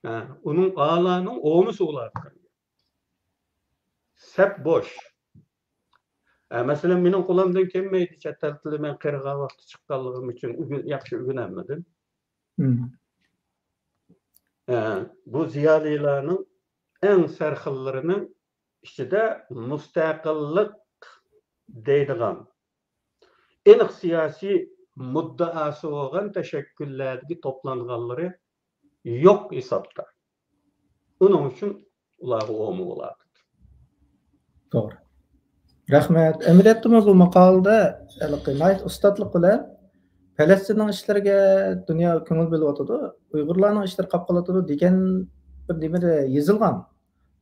ھە، ئۇنىڭ ئالانىڭ ئومىسى بولاتتى. سەپ بوش. ھە، مەسىلەن، مېنىڭ قولۇمدىن كەلمەيدۇ، چەت ئەل تىلى مەن قېرىغان ۋاقتى چىققانلىقىم ئۈچۈن ئۆگە-، ياخشى ئۆگىنەلمىدىم. ھە، بۇ زىيالىيلارنىڭ ئەڭ سەرخىللىرىنىڭ ئىچىدە مۇستەقىللىق دەيدىغان ئېنىق سىياسىي مۇددىئاسى بولغان تەشەككۈللەردىكى توپلانغانلىرى يوق ھېسابتا. ئۇنىڭ ئۈچۈن ئۇلارغا ئوما بولاتتى. توغرا. رەھمەت. ئەمەلىيەتتىمۇ بۇ ماقالىدە ھېلىقى ناھايىتى ئۇستاتلىق بىلەن پەلەستىننىڭ ئىشلىرىغا دۇنيا كۆڭۈل بۆلۈۋاتىدۇ، ئۇيغۇرلارنىڭ ئىشلىرى قاپ قالىۋاتىدۇ دېگەن بىر نېمىدە يېزىلغان.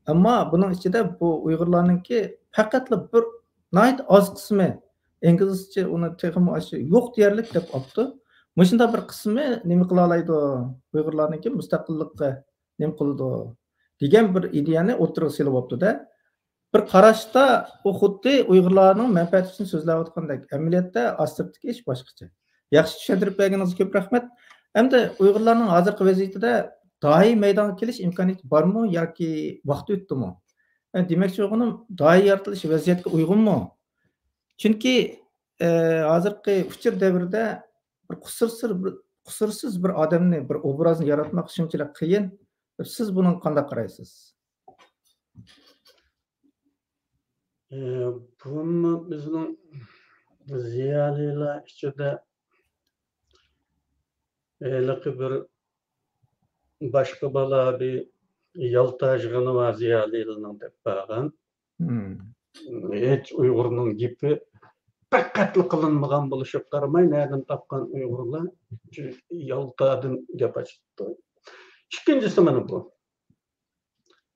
ئەمما بۇنىڭ ئىچىدە بۇ ئۇيغۇرلارنىڭكى پەقەتلا بىر ناھايىتى ئاز قىسمى، ئىنگلىزچە ئۇنى تېخىمۇ ئاشۇ يوق دېيەرلىك دەپ ئاپتۇ. مۇشۇنداق بىر قىسمى نېمە قىلالايدۇ؟ ئۇيغۇرلارنىڭكى مۇستەقىللىققا نېمە قىلىدۇ؟ دېگەن بىر ئىدىيەنى ئوتتۇرىغا سېلىۋاپتۇ-دە. بىر قاراشتا ئۇ خۇددى ئۇيغۇرلارنىڭ مەنپەئەتى ئۈچۈن سۆزلەۋاتقاندەك، ئەمەلىيەتتە ئاستىرتتىكى ئىش باشقىچە. ياخشى چۈشەندۈرۈپ بەرگىنىڭىزگە كۆپ رەھمەت. ئەمدى ئۇيغۇرلارنىڭ ھازىرقى ۋەزىيىتىدە دائىم مەيدانغا كېلىش ئىمكانىيىتى بارمۇ ياكى ۋاقتى ئۆتتىمۇ؟ ئە، دېمەكچى بولغىنىم، دائىم يارىتىلىش ۋەزىيەتكە ئۇيغۇنمۇ؟ چۈنكى، ئە، ھازىرقى ئۇچۇر دەۋرىدە بىر قۇسۇرسىز بىر، قۇسۇرسىز بىر ئادەمنى، بىر ئوبرازنى ياراتماق شۇنچىلىك قىيىن. سىز بۇنىڭغا قانداق قارايسىز؟ ئى، بۇمۇ بىزنىڭ زىيالىيلار ئىچىدە ھېلىقى بىر باشقا بالا بىر يالتاجغىنى بار زىيالىيلارنىڭ دەپ بارغان. مم. ھېچ ئۇيغۇرنىڭ گېپى پەقەتلا قىلىنمىغان بولۇشىغا قارىماي، نەدىن تاپقان ئۇيغۇرلار يالتادىن گەپ ئاچىپتۇ. ئىككىنچىسى مانا بۇ.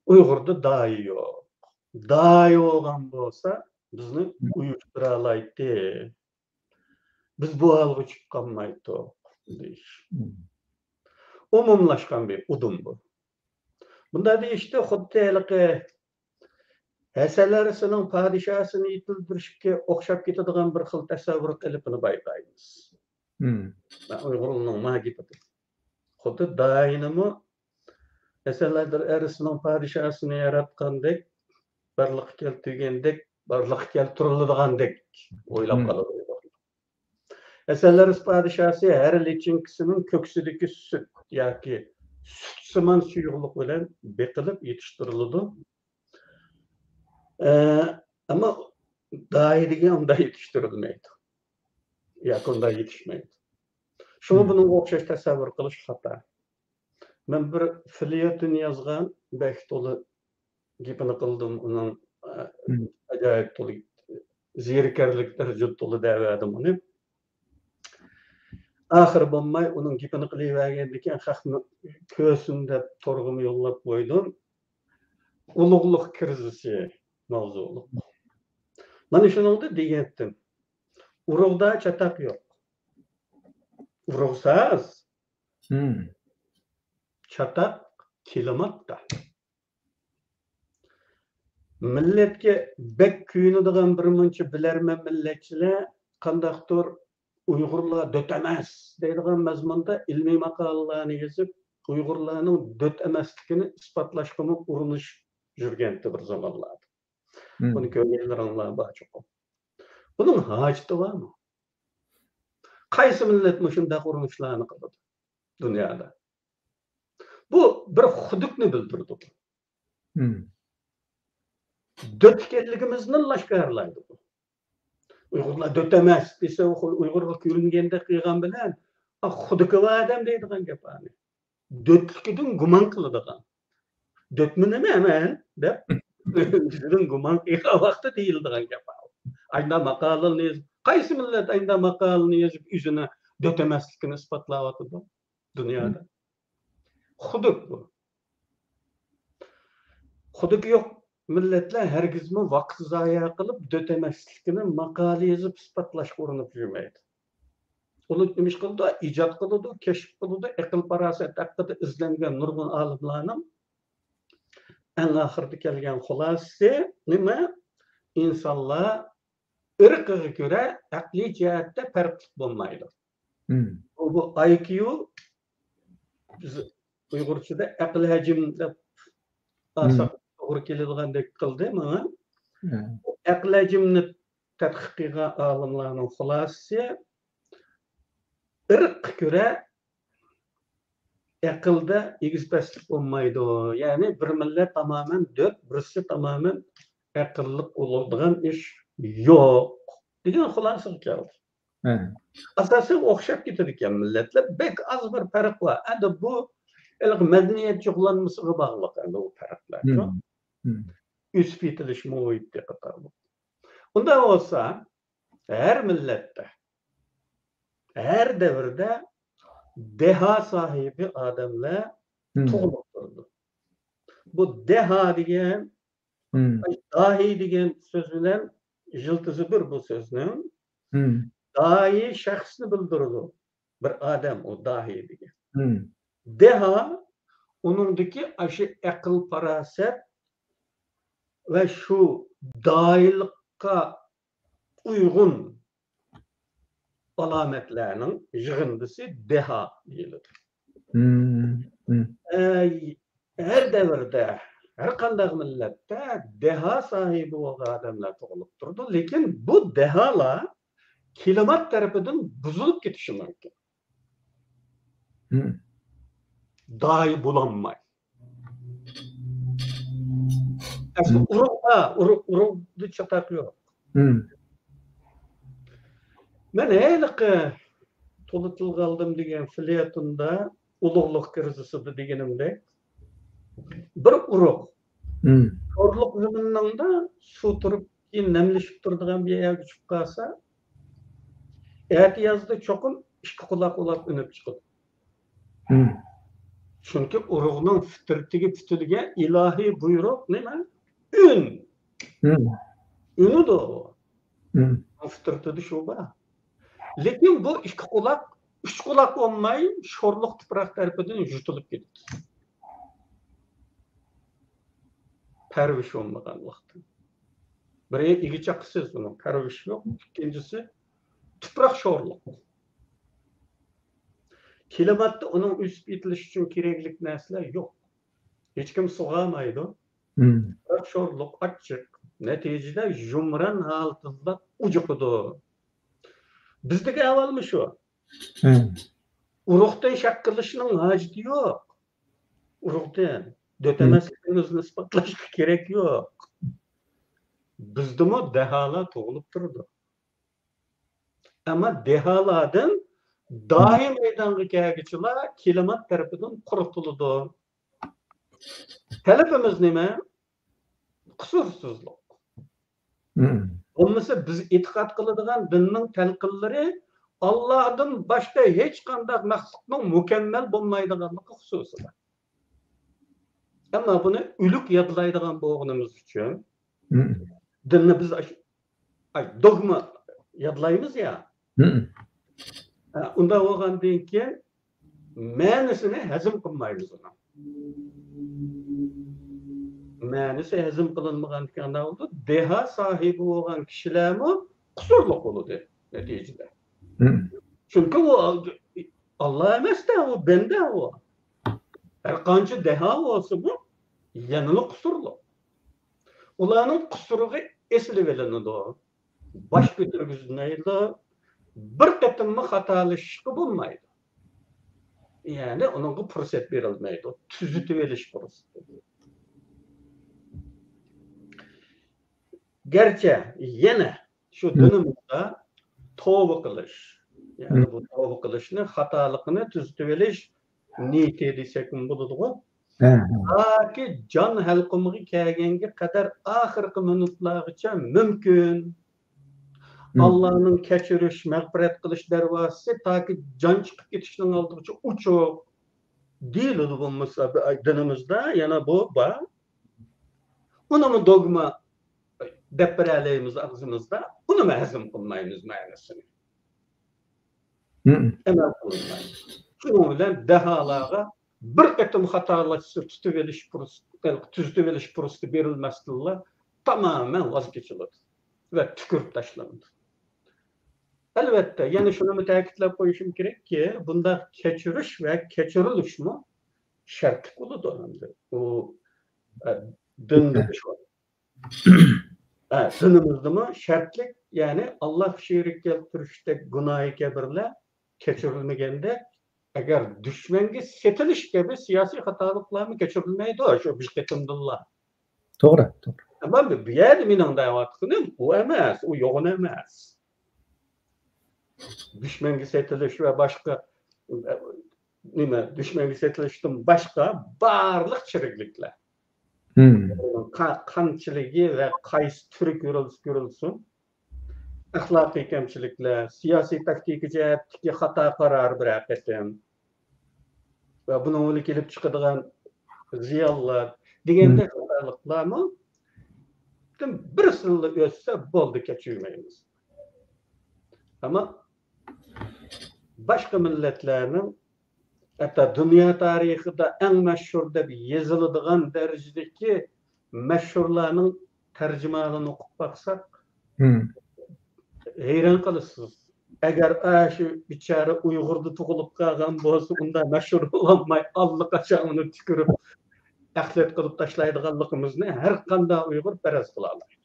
ئۇيغۇردا داھىي يوق. داھىي بولغان بولسا، بىزنى ئۇيۇشتۇرالايتتى. بىز بۇ ھالغا چۈشۈپ قالمايتتۇق، دېيىش. ئومۇملاشقان بىر ئۇدۇم بۇ. بۇنداق دېيىشتە خۇددى ھېلىقى ھەسەن ئەرسىنىڭ پادىشاھسىنى يېتىلدۈرۈشكە ئوخشاپ كېتىدىغان بىر خىل تەسەۋۋۇر قېلىپىنى بايقايمىز. مم. مەن ئۇيغۇرلارنىڭ ما گېپىدە. خۇددى داھىينىمۇ ھەسەن ئەرسىنىڭ پادىشاھسىنى ياراتقاندەك، بارلىققا كەلتۈرگەندەك، بارلىققا كەلتۈرۈلىدىغاندەك ئويلاپ مم. قالىدۇ ئۇيغۇرلار. ھەسەن ئەرس پادىشاھسى ھەر لىچىنكىسىنىڭ كۆكسىدىكى سۈت ياكى سۈتسىمان سۇيۇقلۇق بىلەن بېقىلىپ يېتىشتۈرۈلىدۇ. ئە، ئەمما داھىي دېگەن ئۇنداق يېتىشتۈرۈلمەيدۇ. ياكى ئۇنداق يېتىشمەيدۇ. شۇڭا مم. بۇنىڭغا ئوخشاش تەسەۋۋۇر قىلىش خاتا. مەن بىر فېليەتون يازغان، بەك تولا گېپىنى قىلدىم، ئۇنىڭ، ئە، مم. ئاجايىپ تولا زېرىكەرلىك دەرىجىدە تولا دەۋەردىم ئۇنى. ئاخىرى بولماي، ئۇنىڭ گېپىنى قىلىۋەرگەندىكىن، خەقمۇ كۆرسۇن دەپ تورغىمۇ يوللاپ قويدۇم. ئۇلۇغلۇق كىرىزىسى ماۋزۇلۇق. مانا شۇنىڭدا دېگەنتىم. ئۇرۇغدا چاتاق يوق. ئۇرۇغ ساز. مم. چاتاق كىلىماتتا. مىللەتكە بەك كۆيۈنىدىغان بىر مۇنچە بىلەرمەن مىللەتچىلەر قانداقتۇر ئۇيغۇرلار دۆت ئەمەس دەيدىغان مەزمۇندا ئىلمىي ماقالىلەرنى يېزىپ، ئۇيغۇرلارنىڭ دۆت ئەمەسلىكىنى ئىسپاتلاشقىمۇ ئۇرۇنۇش يۈرگەنتى بىر زامانلاردا. مم. بۇنى كۆرگەنلىرىڭلار بار چوقۇم. بۇنىڭ ھاجىتى بارمۇ؟ قايسى مىللەت مۇشۇنداق ئۇرۇنۇشلارنى قىلىدۇ دۇنيادا؟ بۇ بىر خۇدۈكنى بىلدۈرىدۇ. مم. دۆت ئىكەنلىكىمىزنى ئاشكارىلايدۇ. ئۇيغۇرلار دۆت ئەمەس دېسە، ئۇ ئۇيغۇرغا كۆرۈنگەندەك قىلغان بىلەن، «ئا، خۇدۈكى بار ئادەم» دەيدىغان گەپ ئانى. دۆتلۈكىدىن گۇمان قىلىدىغان. «دۆتمۇ نېمە ئەمەل؟» دەپ، ئۆزىدىن گۇمان قىلغان ۋاقتى دېيىلىدىغان گەپ ئاۋۇ. ئايندا ماقالىنى يېزىپ، قايسى مىللەت ئايندا ماقالىنى يېزىپ، ئۆزىنى دۆت ئەمەسلىكىنى ئىسپاتلاۋاتىدۇ دۇنيادا؟ خۇدۈك بۇ. خۇدۈكى يوق مىللەتلەر ھەرگىزمۇ ۋاقىت زايە قىلىپ، دۆت ئەمەسلىكىنى ماقالە يېزىپ ئىسپاتلاشقا ئۇرۇنۇپ يۈرمەيدۇ. ئۇلار نېمە ئىش قىلىدۇ؟ ئىجاد قىلىدۇ، كەشىپ قىلىدۇ، ئەقىل-پاراسەت ھەققىدە ئىزدەنگەن نۇرغۇن ئالىملارنىڭ ئەڭ ئاخىرىدا كەلگەن خۇلاسىسى نېمە؟ ئىنسانلار ئىرقىغا كۆرە ئەقلىي جەھەتتە پەرقلىق بولمايدۇ. مم. بۇ، بۇ ئاي كيۇ، بىز ئۇيغۇرچىدا ئەقىل ھەجىم دەپ ئالساق، مم، توغرا كېلىدىغاندەك قىلدى ماڭا. مم. بۇ ئەقىل ھەجىمنى تەتقىق قىلغان ئالىملارنىڭ خۇلاسىسى، ئىرققا كۆرە ئەقىلدە ئېگىز-پەسلىك بولمايدۇ. يەنى بىر مىللەت تامامەن دۆت، بىرسى تامامەن ئەقىللىق بولىدىغان ئىش يوق دېگەن خۇلاسىغا كەلدى. ھە. ئاساسەن ئوخشاپ كېتىدىكەن مىللەتلەر. بەك ئاز بىر پەرق بار. ئەمدى بۇ ھېلىقى مەدەنىيەت جۇغلانمىسىغا باغلىق ئەمدى ئۇ پەرقلەر. مم. مم. ئۆسۈپ يېتىلىش مۇھىتى قاتارلىق. ئۇنداق بولسا، ھەر مىللەتتە، ھەر دەۋردە دەھا ساھىبى ئادەملەر تۇغۇلۇپ تۇرىدۇ. بۇ دەھا دېگەن، داھىي دېگەن سۆز بىلەن يىلتىزى بىر بۇ سۆزنىڭ. داھىي شەخسنى بىلدۈرىدۇ، بىر ئادەم ئۇ داھىي دېگەن. دەھا ئۇنىڭدىكى ئاشۇ ئەقىل-پاراسەت ۋە شۇ داھىيلىققا ئۇيغۇن ئالامەتلەرنىڭ يىغىندىسى دەھا دېيىلىدۇ. مم، مم. ئە، ھەر دەۋردە، ھەر قانداق مىللەتتە دەھا ساھىبى بولغان ئادەملەر تۇغۇلۇپ تۇرىدۇ. لېكىن بۇ دەھالار كىلىمات تەرىپىدىن بۇزۇلۇپ كېتىشى مۇمكىن. مم. داھىي بولالماي. ئەسلى مم. ئۇرۇق بار، ئۇرۇق، ئۇرۇقتا چاتاق يوق. مم. مەن ھېلىقى تولا تىلغا ئالدىم دېگەن فېليەتوندا ئۇلۇغلۇق كىرىزىسىدا دېگىنىمدەك، بىر ئۇرۇق مم. شورلۇق زېمىنىڭدا سۇ تۇرۇپ، كېيىن نەملىشىپ تۇرىدىغان بىر يەرگە چۈشۈپ قالسا، ئەتىيازدا چوقۇم ئىككى قۇلاق بولاپ ئۈنۈپ چىقىدۇ. مم. چۈنكى ئۇرۇغنىڭ فىترىتىگە پۈتۈلگەن ئىلاھىي بۇيرۇق نېمە؟ ئۈن. مم. ئۈنىدۇ. مم. فىترىتىدە شۇ بار. لېكىن بۇ ئىككى قۇلاق، ئۈچ قۇلاق بولماي، شورلۇق تۇپراق تەرىپىدىن يۇتۇلۇپ كېتىدۇ. پەرۋىش بولمىغان ۋاقتىدا. بىرى ئىگە چاقىسىز ئۇنىڭ، پەرۋىش يوق. ئىككىنچىسى، تۇپراق شورلۇق. كىلىماتتا ئۇنىڭ ئۆسۈپ يېتىلىشى ئۈچۈن كېرەكلىك نەرسىلەر يوق. ھېچكىم سۇغارمايدۇ. مم. تۇپراق شورلۇق، ئاچچىق. نەتىجىدە يۇمران ھالىتىدىلا ئۇجۇقىدۇ. بىزدىكى ئەھۋالمۇ شۇ. مم. ئۇرۇقتىن شەق قىلىشنىڭ ھاجىتى يوق. ئۇرۇقتىن. دۆت مم. ئەمەسلىكىمىزنى ئىسپاتلاشقا كېرەك يوق. بىزدىمۇ دەھالار تۇغۇلۇپ تۇرىدۇ. ئەمما دەھالاردىن داھىي مەيدانغا كەلگۈچىلەر كىلىمات تەرىپىدىن قۇرۇتۇلىدۇ. تەلىپىمىز نېمە؟ قۇسۇرسىزلىق. مم. بولمىسا بىز ئېتىقاد قىلىدىغان دىننىڭ تەلقىنلىرى ئاللاھدىن باشقا ھېچقانداق مەخلۇقنىڭ مۇكەممەل بولمايدىغانلىقى خۇسۇسىدا. ئەمما بۇنى ئۆلۈك يادلايدىغان بولغىنىمىز ئۈچۈن مم. دىننى بىز ئاش-، ئاي، دوگما يادلايمىز يا. مم. ھە، ئۇنداق بولغاندىن كېيىن مەنىسىنى ھەزىم قىلمايمىز ئۇنىڭ. مەنىسى ھەزىم قىلىنمىغاندىكىن قانداق بولىدۇ؟ دەھا ساھىبى بولغان كىشىلەرمۇ قۇسۇرلۇق بولىدۇ نەتىجىدە. مم. چۈنكى ئۇ ئاللا ئەمەس-دە، ئۇ بەندە ئۇ. ھەر قانچە دەھا بولسىمۇ، يەنىلا قۇسۇرلۇق. ئۇلارنىڭ قۇسۇرىغا ئېسىلىۋېلىنىدۇ. باش كۆتۈرگۈزمەيدۇ. بىر قېتىممۇ خاتالىشىشقا بولمايدۇ. يەنى ئۇنىڭغا پۇرسەت بېرىلمەيدۇ. تۈزىتىۋېلىش پۇرسىتى. گەرچە يەنە شۇ مم. دىنىمىزدا توۋا قىلىش، يەنى مم. بۇ توۋا قىلىشنى، خاتالىقىنى تۈزىتىۋېلىش نىيىتى دېسەكمۇ بولىدىغۇ. ھە، ھە. تاكى جان ھەلقۇمىغا كەلگەنگە قەدەر ئاخىرقى مىنۇتلارغىچە مۇمكىن. مم. ئاللانىڭ كەچۈرۈش، مەغپىرەت قىلىش دەرۋازىسى تاكى جان چىقىپ كېتىشنىڭ ئالدىغىچە ئوچۇق دېيىلىدۇ بولمىسا، دىنىمىزدا يەنە بۇ بار. ئۇنىمۇ دوگما دەپ بېرەلەيمىز ئاغزىمىزدا، ئۇنىمۇ ھەزىم قىلمايمىز مەنىسىنى. مم. ئەمەل قىلمايمىز. شۇنىڭ بىلەن دەھالارغا بىر قېتىم خاتالاشسا تۇتۇۋېلىش پۇرسىتى، تۈزىتىۋېلىش پۇرسىتى بېرىلمەستىنلا تامامەن ۋاز كېچىلىدۇ ۋە تۈكۈرۈپ تاشلىنىدۇ. ئەلۋەتتە، يەنە شۇنىمۇ تەكىتلەپ قويۇشۇم كېرەككى، بۇنداق كەچۈرۈش ۋە كەچۈرۈلۈشمۇ شەرتلىك بولىدۇ ئەمدى. ئۇ، ئە، دىندا شۇ. ئە، دىنىمىزدىمۇ شەرتلىك، يەنى ئاللاغا شېرىك كەلتۈرۈشتەك گۇناھى كەبىرلەر كەچۈرۈلمىگەندەك، ئەگەر دۈشمەنگە سېتىلىش كەبى سىياسىي خاتالىقلارمۇ كەچۈرۈلمەيدۇ شۇ بىر قېتىمدىنلا. توغرا، توغرا. ئەمما بۇ يەردە مېنىڭ دەۋاتقىنىم ئۇ ئەمەس، ئۇ يوغان ئەمەس. دۈشمەنگە سېتىلىش ۋە باشقا، نېمە، دۈشمەنگە سېتىلىشتىن باشقا بارلىق چىرىكلىكلەر. مم. قا-، قانچىلىكى ۋە قايسى تۈرى كۆرۈلسە كۆرۈلسۇن، ئەخلاقىي كەمچىلىكلەر، سىياسىي تاكتىكا جەھەتتىكى خاتا قارار بىرەر قېتىم ۋە بۇنىڭ بىلەن كېلىپ چىقىدىغان زىيانلار دېگەندەك خاتالىقلارمۇ بىرسىلا ئۆتسە بولدى، كەچۈرمەيمىز. ئەمما باشقا مىللەتلەرنىڭ، ھەتتا دۇنيا تارىخىدا ئەڭ مەشھۇر دەپ يېزىلىدىغان دەرىجىدىكى مەشھۇرلارنىڭ تەرجىمىھالىنى ئوقۇپ باقساق، ھەيران قالىسىز. ئەگەر ئاشۇ بىچارە ئۇيغۇردا تۇغۇلۇپ قالغان بولسا، ئۇنداق مەشھۇر بولالماي، ئاللىقاچان ئۇنى تۈكۈرۈپ، ئەخلەت قىلىپ تاشلايدىغانلىقىمىزنى ھەر قانداق ئۇيغۇر پەرەز قىلالايدۇ.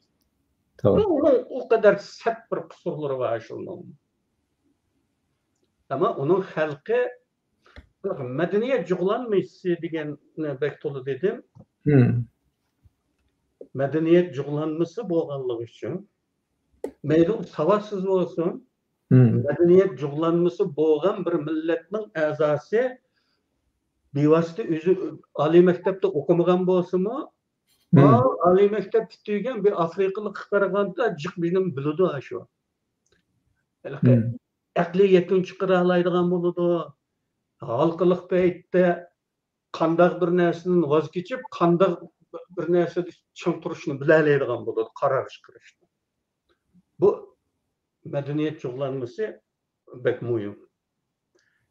توغرا. ئۇنىڭ ئۇ قەدەر سەت بىر قۇسۇرلىرى بار شۇنىڭ. ئەمما ئۇنىڭ خەلقى مەدەنىيەت جۇغلانمىسى دېگەننى بەك تولا دېدىم. مەدەنىيەت جۇغلانمىسى بولغانلىقى ئۈچۈن، مەيلى ئۇ ساۋاتسىز بولسۇن، مەدەنىيەت جۇغلانمىسى بولغان بىر مىللەتنىڭ ئەزاسى بىۋاسىتە ئۆزى ئالىي مەكتەپتە ئوقۇمىغان بولسىمۇ، ئا، ئالىي مەكتەپ پۈتتۈرگەن بىر ئافرىقىلىققا قارىغاندا جىق بىلىم بىلىدۇ شۇ. ھېلىقى ئەقلىي يەكۈن چىقىرالايدىغان بولىدۇ. ھالقىلىق پەيتتە قانداق بىر نەرسىدىن ۋاز كېچىپ، قانداق بىر نەرسىدە چىڭ تۇرۇشنى بىلەلەيدىغان بولىدۇ، قارار چىقىرىشنى. بۇ مەدەنىيەت جۇغلانمىسى بەك مۇھىم.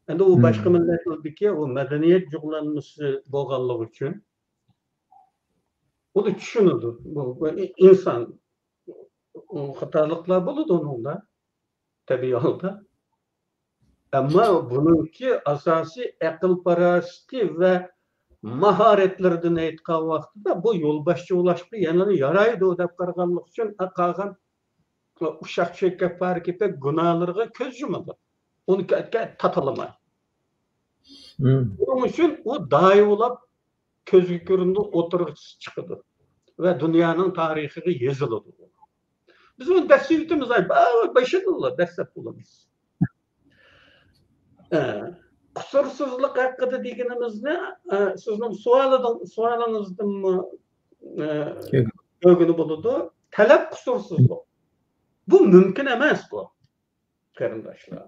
ئەمدى ئۇ باشقا مىللەتلەردىكى ئۇ مەدەنىيەت جۇغلانمىسى بولغانلىقى ئۈچۈن ئۇنى چۈشىنىدۇ. بۇ، بۇ ئىنسان، ئۇ خاتالىقلار بولىدۇ ئۇنىڭدا، تەبىئىي ھالدا. ئەمما بۇنىڭكى ئاساسىي ئەقىل پاراسىتى ۋە ماھارەتلىرىدىن ئېيتقان ۋاقتىدا بۇ يولباشچى بولۇشقا يەنىلا يارايدۇ دەپ قارىغانلىقى ئۈچۈن، قالغان ئۇششاق چۆكەك پارە كېپەك گۇناھلىرىغا كۆز يۇمىدۇ. ئۇنى تاتىلىماي. بۇنىڭ ئۈچۈن ئۇ دائىي بولۇپ كۆزگە كۆرۈنىدۇ، ئوتتۇرىغا چىقىدۇ ۋە دۇنيانىڭ تارىخىغا يېزىلىدۇ. بىز ئۇنى دەسسىۋېتىمىز، ئاي، باشىدىنلا دەسسەپ بولىمىز. ئە، قۇسۇرسىزلىق ھەققىدە دېگىنىمىزنى، ئە، سىزنىڭ سوئالىدىن، سوئالىڭىزدىنمۇ، ئە، كۆرگىلى بولىدۇ. تەلەپ قۇسۇرسىزلىق. بۇ مۇمكىن ئەمەس بۇ، قېرىنداشلار.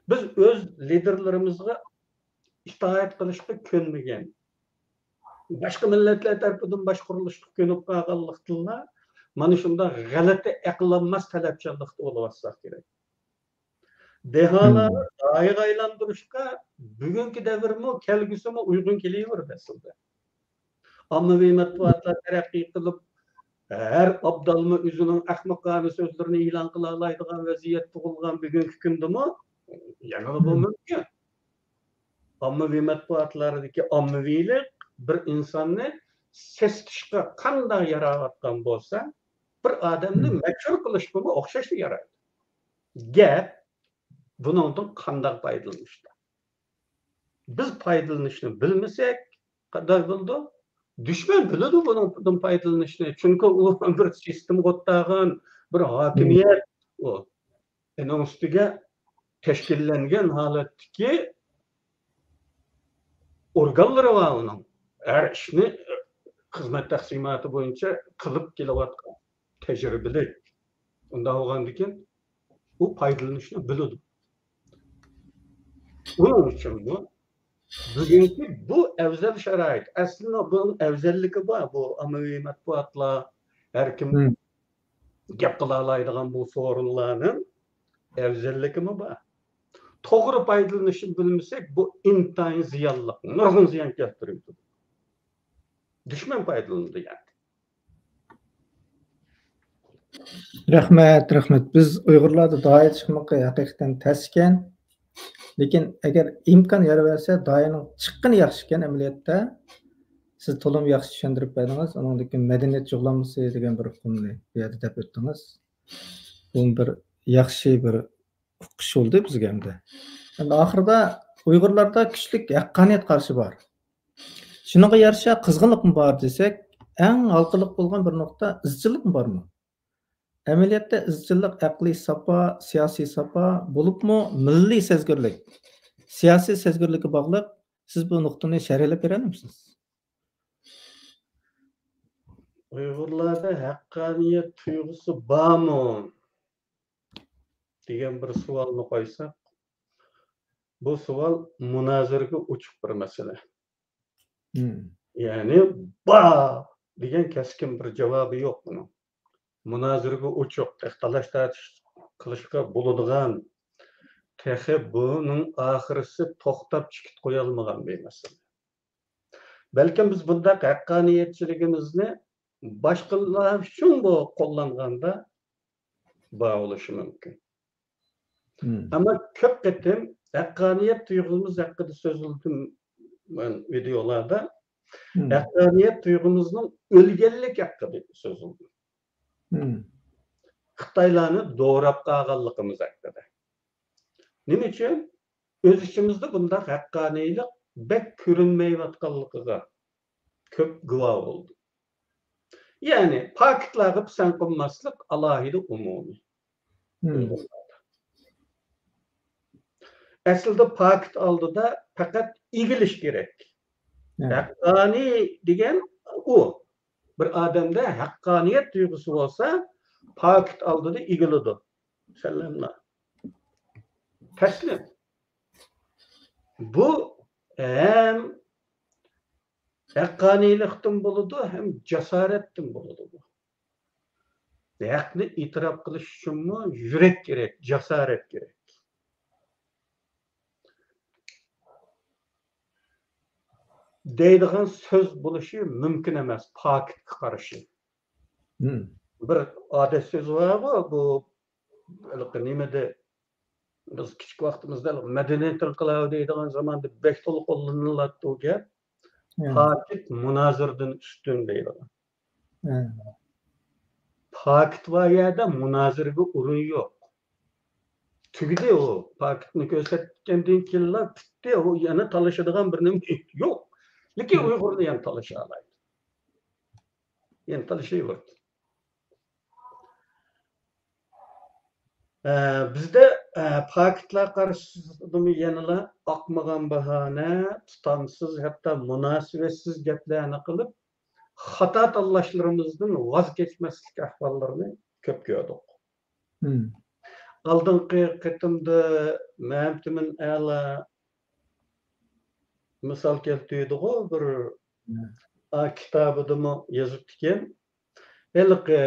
بىز ئۆز لىدېرلىرىمىزغا ئىتائەت قىلىشقا كۆنمىگەن، باشقا مىللەتلەر تەرىپىدىن باشقۇرۇلۇشقا كۆنۈپ قالغانلىقتىنلا، مانا شۇنداق غەلىتە ئەقىل ئالماس تەلەپچانلىقتا بولۇۋاتساق كېرەك. دېھالارنى داھىيغا ئايلاندۇرۇشقا بۈگۈنكى دەۋرمۇ، كەلگۈسىمۇ ئۇيغۇن كېلىۋېرىدۇ ئەسلىدە. ئاممىۋى مەتبۇئاتلار تەرەققىي قىلىپ، ھەر ئابدالمۇ ئۆزىنىڭ ئەخمىقانە سۆزلىرىنى ئېلان قىلالايدىغان ۋەزىيەت تۇغۇلغان بۈگۈنكى كۈندىمۇ يەنىلا بۇ مۇمكىن. ئاممىۋى مەتبۇئاتلاردىكى ئاممىۋىلىق بىر ئىنساننى سېسىتىشقا قانداق ياراۋاتقان بولسا، بىر ئادەمنى مەشھۇر قىلىشقىمۇ ئوخشاشلا يارايدۇ. گەپ بۇنىڭدىن قانداق پايدىلىنىشتا. بىز پايدىلىنىشنى بىلمىسەك، قانداق بولىدۇ؟ دۈشمەن بىلىدۇ بۇنىڭدىن پايدىلىنىشنى. چۈنكى ئۇ بىر سىستېمىغا ئولتۇرغان، بىر ھاكىمىيەت ئۇ. ئۇنىڭ ئۈستىگە تەشكىللەنگەن ھالەتتىكى ئورگانلىرى بار ئۇنىڭ. ھەر ئىشنى خىزمەت تەقسىماتى بويىچە قىلىپ كېلىۋاتقان تەجرىبىلىك. ئۇنداق بولغاندىكىن ئۇ پايدىلىنىشنى بىلىدۇ. ئۇنىڭ ئۈچۈنمۇ بۈگۈنكى بۇ ئەۋزەل شارائىت، ئەسلىدە بۇنىڭ ئەۋزەللىكى بار، بۇ ئاممىۋى مەتبۇئاتلار، ھەر كىم گەپ قىلالايدىغان بۇ سورۇنلارنىڭ ئەۋزەللىكىمۇ بار. توغرا پايدىلىنىشنى بىلمىسەك، بۇ ئىنتايىن زىيانلىق، نۇرغۇن زىيان كەلتۈرۈۋېتىدۇ. دۈشمەن پايدىلىنىدۇ يەنى. رەھمەت، رەھمەت. بىز ئۇيغۇرلاردا داھىيە چىقمىقى ھەقىقەتەن تەس ئىكەن. لېكىن ئەگەر ئىمكان يار بەرسە، داھىيەنىڭ چىققىنى ياخشى ئىكەن ئەمەلىيەتتە. سىز تولىمۇ ياخشى چۈشەندۈرۈپ بەردىڭىز. ئۇنىڭدىن كېيىن مەدەنىيەت جۇغلانمىسى دېگەن بىر ئۇقۇمنى بۇ يەردە دەپ ئۆتتىڭىز. بۇمۇ بىر ياخشى بىر ئۇقۇش بولدى بىزگە ئەمدى. ئەمدى ئاخىرىدا ئۇيغۇرلاردا كۈچلۈك ھەققانىيەت قارىشى بار. شۇنىڭغا يارىشا قىزغىنلىقمۇ بار دېسەك، ئەڭ ھالقىلىق بولغان بىر نۇقتا ئىزچىللىقمۇ بارمۇ؟ ئەمەلىيەتتە ئىزچىللىق ئەقلىي ساپا، سىياسىي ساپا بولۇپمۇ مىللىي سەزگۈرلۈك، سىياسىي سەزگۈرلۈككە باغلىق. سىز بۇ نۇقتىنى شەرھلەپ بېرەلمىسىز؟ ئۇيغۇرلاردا ھەققانىيەت تۇيغۇسى بارمۇ؟ دېگەن بىر سوئالنى قويساق، بۇ سوئال مۇنازىرىگە ئوچۇق بىر مەسىلە. مم. يەنى بار دېگەن كەسكىن بىر جاۋابى يوق بۇنىڭ. مۇنازىرىگە ئوچۇق، تېخى تالاش-تارتىش قىلىشقا بولىدىغان، تېخى بۇنىڭ ئاخىرىسى توختاپ چىقىپ قويالمىغان بىر مەسىلە. بەلكىم بىز بۇنداق ھەققانىيەتچىلىكىمىزنى باشقىلار ئۈچۈن بۇ قوللانغاندا بار بولۇشى مۇمكىن. مم. ئەمما كۆپ قېتىم ھەققانىيەت تۇيغۇمىز ھەققىدە سۆزلىدىم مەن ۋىدېئولاردا. مم. ھەققانىيەت تۇيغۇمىزنىڭ ئۆلگەنلىك ھەققىدە سۆزلىدىم. مم. خىتايلارنى دوراپ قالغانلىقىمىز ھەققىدە. نېمە ئۈچۈن؟ ئۆز ئىچىمىزدە بۇنداق ھەققانىيلىق بەك كۆرۈنمەيۋاتقانلىقىغا كۆپ گۇۋاھ بولدۇم. يەنى پاكىتلارغا پىسەنت قىلماسلىق ئالاھىدە ئومۇمىي. مم. ئەسلىدە پاكىت ئالدىدا پەقەت ئېگىلىش كېرەك. ھە. ھەققانىي دېگەن ئۇ. بىر ئادەمدە ھەققانىيەت تۇيغۇسى بولسا، پاكىت ئالدىدا ئېگىلىدۇ. سەلەملا. تەسلىم. بۇ ھەم ھەققانىيلىقتىن بولىدۇ، ھەم جاسارەتتىن بولىدۇ بۇ. ھەقنى ئېتىراپ قىلىش ئۈچۈنمۇ يۈرەك كېرەك، جاسارەت كېرەك. دەيدىغان سۆز بولۇشى مۇمكىن ئەمەس، پاكىتقا قارشى. مم. بىر ئادەت سۆزى بارغۇ، بۇ ھېلىقى نېمىدە، بىز كىچىك ۋاقتىمىزدا مەدەنىيەت ئىنقىلابى دەيدىغان زاماندا بەك تولا قوللىنىلاتتى ئۇ گەپ. مم. پاكىت مۇنازىرىدىن ئۈستۈن دەيدىغان. مم. پاكىت بار يەردە مۇنازىرىگە ئورۇن يوق. تۈگىدى ئۇ. پاكىتنى كۆرسەتكەندىن كېيىنلا پۈتتى. ئۇ يەنە تالىشىدىغان بىر نېمە يوق. لېكىن مم. ئۇيغۇرنى يەنە تالىشالايدۇ. يەنە تالىشىۋېرىدۇ. ئە، بىزدە، ئە، پاكىتلار قارىسىدىمۇ يەنىلا ئاقمىغان باھانە، تۇتامسىز، ھەتتا مۇناسىۋەتسىز گەپلەرنى قىلىپ، خاتا تاللاشلىرىمىزدىن ۋاز كەچمەسلىك ئەھۋاللىرىنى كۆپ كۆردۇق. مم. ئالدىنقى قېتىمدا مەمتىمىن ئەلا مىسال كەلتۈرىدىغۇ، بىر، مم. ئا، كىتابىدىمۇ يېزىپتىكەن. ھېلىقى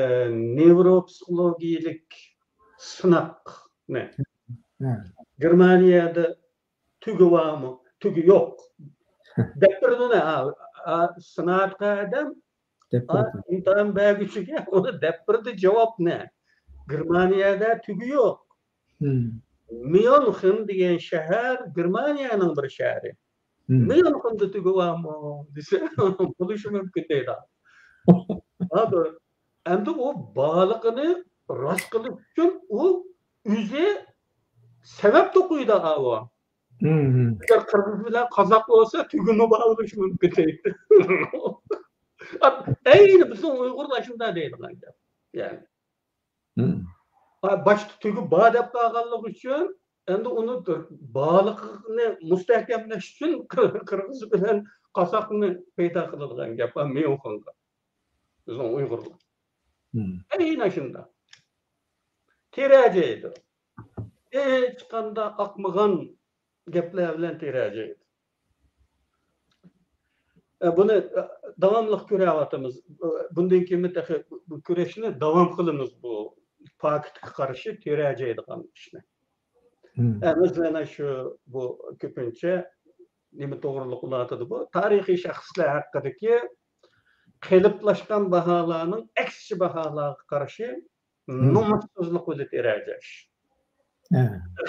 نېۋروپسىخولوگىيىلىك سىناقنى، مم. گېرمانىيەدە تۈگى بارمۇ، تۈگى يوق دەپ بېرىدۇ. ئا، ئا، سىناققا ئادەم، دەپ ئا، بېرىدۇ. ئىمتىھان بەرگۈچىگە ئۇنى دەپ بېرىدۇ جاۋابنى. گېرمانىيەدە تۈگى يوق. مم. ميونخېن دېگەن شەھەر گېرمانىيەنىڭ بىر شەھىرى. مم. ميونخېندا تۈگى بارمۇ دېسە، بولۇشى مۇمكىن دەيدۇ. ھازىر ئەمدى ئۇ بارلىقىنى راست قىلىش ئۈچۈن ئۇ ئۆزى سەۋەب توقۇيدۇ ئاۋۇ. مم. ئەگەر قىرغىز بىلەن قازاق بولسا، تۈگىمۇ بار بولۇشى مۇمكىن دەيدۇ. ئەينى بىزنىڭ ئۇيغۇرلار شۇنداق دەيدىغان گەپ. يەنى. مم. ئا، باشتا تۈگى بار دەپ قالغانلىقى ئۈچۈن، ئەمدى ئۇنى بارلىقىنى مۇستەھكەملەش ئۈچۈن قىر-، قىرغىز بىلەن قازاقنى پەيدا قىلىدىغان گەپ بار ميونخېندا. بىزنىڭ ئۇيغۇرلار. مم. ئەينى شۇنداق. تىرەجەيدۇ. ھېچقانداق ئاقمىغان گەپلەر بىلەن تىرەجەيدۇ. ئە، بۇنى، ئە، داۋاملىق كۆرۈۋاتىمىز. بۇندىن كېيىنمۇ تېخى بۇ كۈرەشنى داۋام قىلىمىز، بۇ پاكىتقا قارشى تىرەجەيدىغان ئىشنى. مم. ئە، مەسىلەن، شۇ، بۇ كۆپىنچە نېمە توغرىلىق بولۇۋاتىدۇ بۇ؟ تارىخىي شەخسلەر ھەققىدىكى قېلىپلاشقان باھالارنىڭ ئەكسىچە باھالارغا قارشى مم. نومۇسسىزلىق بىلەن تىرەجەش. ھە.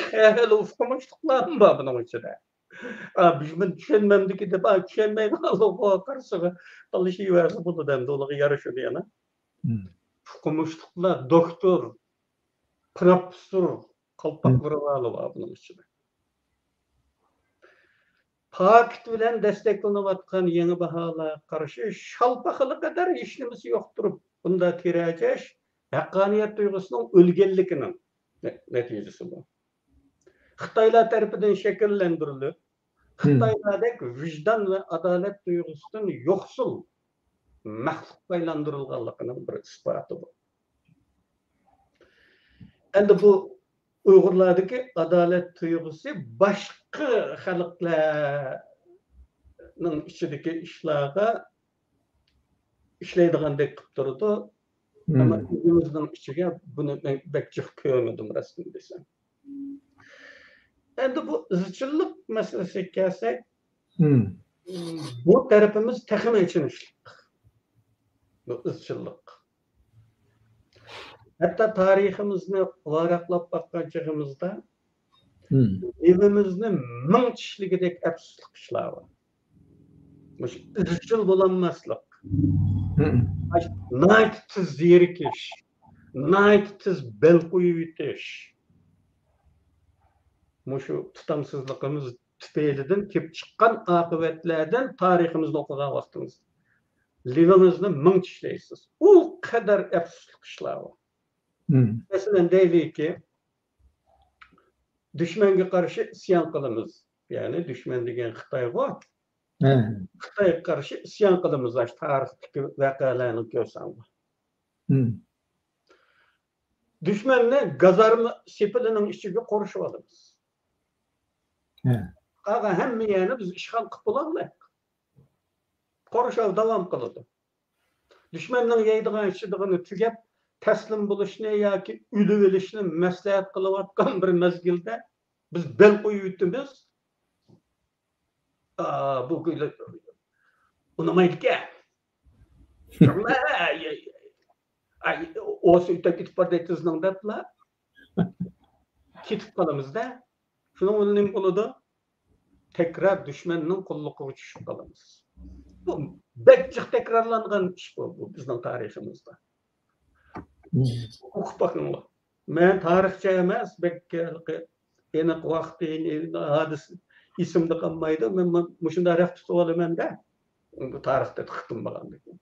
خېلى ئۇقمۇشلۇقلارمۇ بار بۇنىڭ ئىچىدە. ئا، بىز بۇنى چۈشەنمەمدىكى دەپ، ئا، چۈشەنمەيدىغانلىقىغا قارىسىغا تالىشىۋەرسە بولىدۇ ئەمدى، ئۇلارغا يارىشىدۇ يەنە. مم. ئۇقمۇشلۇقلار، دوكتور، پروفېسسور، قالپاقلىرى مم. بارلار بار بۇنىڭ ئىچىدە. پاكىت بىلەن دەستەكلىنىۋاتقان يېڭى باھالارغا قارشى شالپاقىغا قەدەر ھېچنېمىسى يوق تۇرۇپ، بۇنداق تىرەجەش ھەققانىيەت تۇيغۇسىنىڭ ئۆلگەنلىكىنىڭ نە-، نەتىجىسى بۇ. خىتايلار تەرىپىدىن شەكىللەندۈرۈلۈپ، مم. خىتايلاردەك ۋىجدان ۋە ئادالەت تۇيغۇسىدىن يوقسۇل مەخلۇققا ئايلاندۇرۇلغانلىقىنىڭ بىر ئىسپاتى بۇ. ئەمدى بۇ ئۇيغۇرلاردىكى ئادالەت تۇيغۇسى باشقا خەلقلەرنىڭ ئىچىدىكى ئىشلارغا ئىشلەيدىغاندەك قىلىپ تۇرىدۇ. ئەمما مم. ئۆزىمىزنىڭ ئىچىگە بۇنى مەن بەك جىق كۆرمىدىم، راستىنى دېسەم. ئەمدى بۇ ئىزچىللىق مەسىلىسىگە كەلسەك، مم. بۇ تەرىپىمىز تېخىمۇ ئېچىنىشلىق. بۇ ئىزچىللىق. ھەتتا تارىخىمىزنى ۋاراقلاپ باققان چېغىمىزدا، مم. لېۋىمىزنى مىڭ چىشلىگۈدەك ئەپسۇسلۇق ئىشلار بار. مۇشۇ ئىزچىل بولالماسلىق. مم. ناھايىتى تېز زېرىكىش، ناھايىتى تېز بەل قويۇۋېتىش. مۇشۇ تۇتامسىزلىقىمىز تۈپەيلىدىن كېلىپ چىققان ئاقىۋەتلەردىن تارىخىمىزنى ئوقۇغان ۋاقتىڭىزدا لېۋىڭىزنى مىڭ چىشلەيسىز. ئۇ قەدەر ئەپسۇسلۇق ئىشلار بار. مم. مەسىلەن، دەيلىكى، دۈشمەنگە قارشى ئىسيان قىلىمىز. يەنى دۈشمەن دېگەن خىتايغۇ. ھە. خىتايغا قارشى ئىسيان قىلىمىز، ئاشۇ تارىختىكى ۋەقەلەرنى كۆرسەڭلار. مم. دۈشمەننى گازارما سېپىلىنىڭ ئىچىگە قورشىۋالىمىز. ھە. قالغان ھەممە يەرنى بىز ئىشغال قىلىپ بولالمايق. قورشاۋ داۋام قىلىدۇ. دۈشمەننىڭ يەيدىغان، ئىچىدىغىنى تۈگەپ، تەسلىم بولۇشنى ياكى ئۆلۈۋېلىشنى مەسلىھەت قىلىۋاتقان بىر مەزگىلدە بىز بەل قويۇۋېتىمىز. ئا، بۇ كۈنلەر ئۇنىمايدىكەن. ئاي، ئاي، ئاي، ئاي، ئوسۇ ئۆتۈپ كېتىپ باردى تىزنىڭ دەپلا كېتىپ قالىمىز-دە. شۇنىڭ بىلەن نېمە بولىدۇ؟ تەكرار دۈشمەننىڭ قوللۇقىغا چۈشۈپ قالىمىز. بۇ بەك جىق تەكرارلانغان ئىش بۇ، بۇ بىزنىڭ تارىخىمىزدا. مم. ئوقۇپ باقىڭلار. مەن تارىخچى ئەمەس، بەك ھېلىقى ئېنىق ۋاقتى، ھادىسە ئېسىمدە قالمايدۇ. مەن مۇ-، مۇشۇنداق رەخت تۇتۇۋالىمەن-دە. بۇ تارىختا تىقىتىم بولغاندىكىن.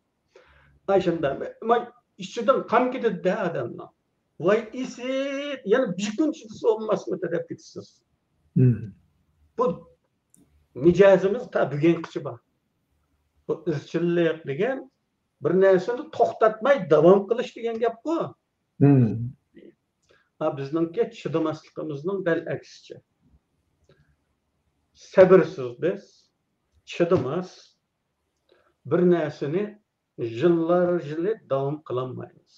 ئاشۇنداق. مانا ئىچىدىن قان كېتىدۇ-دە ئادەمنىڭ. ۋاي ئىسىت، يەنە بىر كۈن چىدىسا بولماسمىدى دەپ كېتىسىز. مم. بۇ مىجەزىمىز تا بۈگۈنگىچە بار. بۇ ئىزچىللىق دېگەن بىر نەرسىنى توختاتماي داۋام قىلىش دېگەن گەپقۇ. مم. ھا، بىزنىڭكى چىدىماسلىقىمىزنىڭ دەل ئەكسىچە. سەۋرسىز بىز، چىدىماس، بىر نەرسىنى يىللار يىلى داۋام قىلالمايمىز.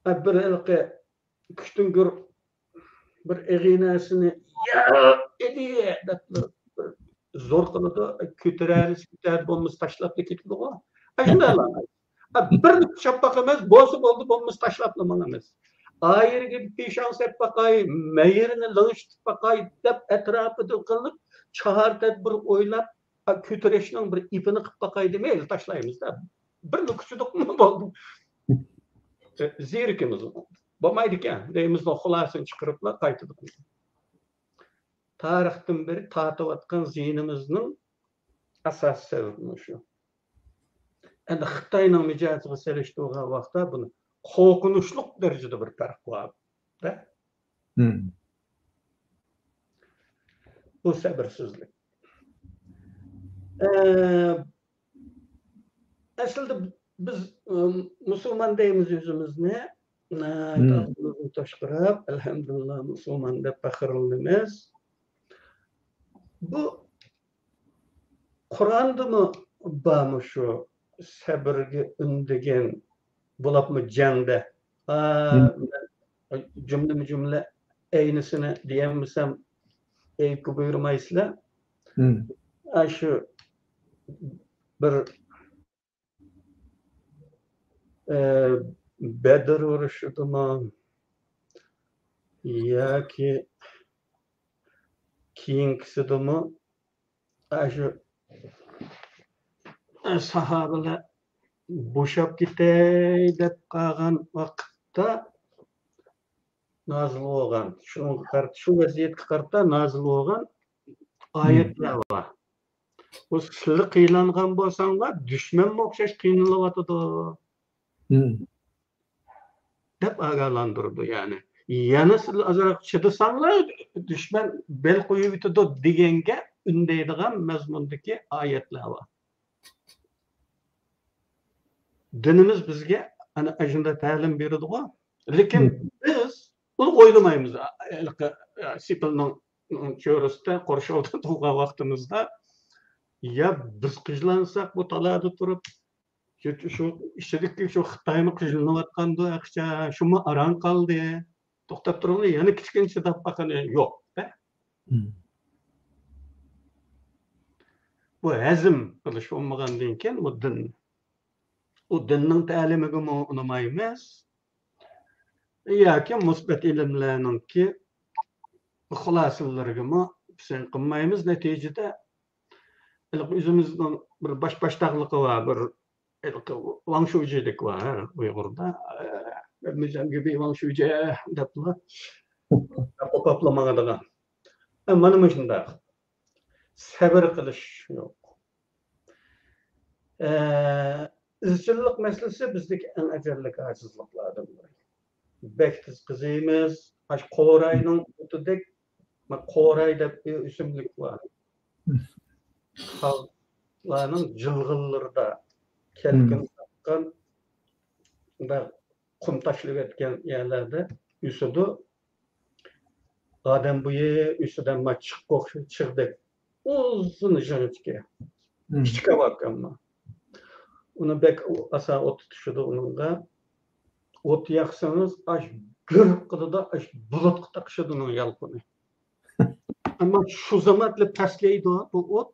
ھا، بىر ھېلىقى كۈچتىن كۆرۈپ بىر ئېغىر نەرسىنى، يا ئىدى دەپ بىر زور قىلىدۇ، كۆتۈرەلىسە كۆتەردى، بولمىسا تاشلاپلا كېتىدىغۇ. ئاشۇنداقلا. بىرنى كۈچەپ باقىمىز، بولسا بولدى، بولمىسا تاشلاپلا ماڭىمىز. ئايرىگە پېشاڭ سەپ باقاي، مەيرىنى لىڭشىتىپ باقاي دەپ ئەتراپىدا قىلىپ، چارە تەدبىر ئويلاپ، كۆتۈرۈشنىڭ بىر ئېپىنى قىلىپ باقاي دېمەيلى، تاشلايمىز-دە. بىرنى كۈچىدۇقمۇ بولدى. زېرىكىمىز. بولمايدىكەن دەيمىزدۇ، خۇلاسىنى چىقىرىپلا قايتىدۇق. تارىختىن بېرى تارتىۋاتقان زىيىنىمىزنىڭ ئاساسىي سەۋەبى مۇشۇ. ئەمدى خىتاينىڭ مىجەزىگە سېلىشتۇرغان ۋاقىتتا بۇنى قورقۇنچلۇق دەرىجىدە بىر پەرق بار. مم. بۇ سەۋرسىزلىك. ئە، ئەسلىدە بىز، ئىم، مۇسۇلمان دەيمىز ئۆزىمىزنى. ئە، مم. تاشقىراپ، ئەلھەمدۇلىللا، مۇسۇلمان دەپ پەخىرلىنىمىز. بۇ قۇرئاندىمۇ بارمۇ شۇ سەبرگە ئۈندىگەن، بولۇپمۇ جەڭدە؟ ئا، مم. مەن جۈملىمۇ جۈملە ئەينىسىنى دېيەلمىسەم، ئەيىبكە بۇيرۇمايسىلەر. مم. ئا، شۇ بىر، ئە، بەدر ئۇرۇشىدىمۇ ياكى كېيىنكىسىدىمۇ ئاشۇ ساھابىلەر بوشاپ كېتەي دەپ قالغان ۋاقىتتا نازىل بولغان، شۇنىڭغا قارىتا، شۇ ۋەزىيەتكە قارىتا نازىل بولغان ئايەتلەر بار. بۇ سىلەر قىينالغان بولساڭلار، دۈشمەنمۇ ئوخشاش قىينىلىۋاتىدۇ. مم. دەپ ئاگاھلاندۇرىدۇ، يەنى. يەنە سىلەر ئازراق چىدىساڭلار، دۈشمەن بەل قويۇۋېتىدۇ دېگەنگە ئۈندەيدىغان مەزمۇندىكى ئايەتلەر بار. دىنىمىز بىزگە ئەنە ئاشۇنداق تەلىم بېرىدىغۇ. لېكىن مم. بىز ئويلىمايمىز. ھېلىقى، ئە، سېپىلنىڭ چۆرىسىدە، قورشاۋدا تۇرغان ۋاقتىمىزدا، يا بىز قىجلانساق بۇ تالادا تۇرۇپ، شۇ، شۇ ئىچىدىكى شۇ خىتايمۇ قىجلىنىۋاتقاندۇ، ئەخچە، شۇمۇ ئاران قالدى. توختاپ تۇرۇڭلار، يەنە كىچىككىنە چىداپ باقىلى. يوق. بۇ ھەزىم قىلىش بولمىغاندىن كېيىن، بۇ دىن. ئۇ دىننىڭ تەلىمىگىمۇ ئۇنىمايمىز. ياكى مۇسبەت ئىلىملەرنىڭكى خۇلاسىلىرىگىمۇ پىسەنت قىلمايمىز. نەتىجىدە، ھېلىقى ئۆزىمىزنىڭ بىر باش باشتاقلىقى بار، بىر ھېلىقى ۋاڭ شۇجىدەك بار ئۇيغۇردا. ھەممىجان گىبى ۋاڭ شۇجى دەپلا قوپاپلا ماڭىدىغان. مانا مۇشۇنداق. سەۋر قىلىش يوق. ئە، ئىزچىللىق مەسىلىسى بىزدىكى ئەڭ ئەجەللىك ئاجىزلىقلاردىن بىرى. بەك تېز قىزىيمىز. ئاشۇ قوراينىڭ ئوتىدەك، ما، قوراي دەپ بىر ئۆسۈملۈك بار. تاغلارنىڭ جىلغىلىرىدا كەلكۈن تاققان، مۇنداق قۇم تاشلىۋەتكەن يەرلەردە ئۆسىدۇ. ئادەم بويى ئۆسىدۇ، ما، چىغ، چىغدەك ئۇزۇن، جىڭىچكە. كىچىك ئەمما. ئۇنى بەك ئاسان ئوت تۇتىشىدۇ ئۇنىڭغا. ئوت ياقسىڭىز، ئاش گۈر قىلىدۇ، ئاش بۇلۇتقا تاقىشىدۇ ئۇنىڭ يالقۇنى. ئەمما شۇ زامانلا پەسلەيدۇ بۇ ئوت.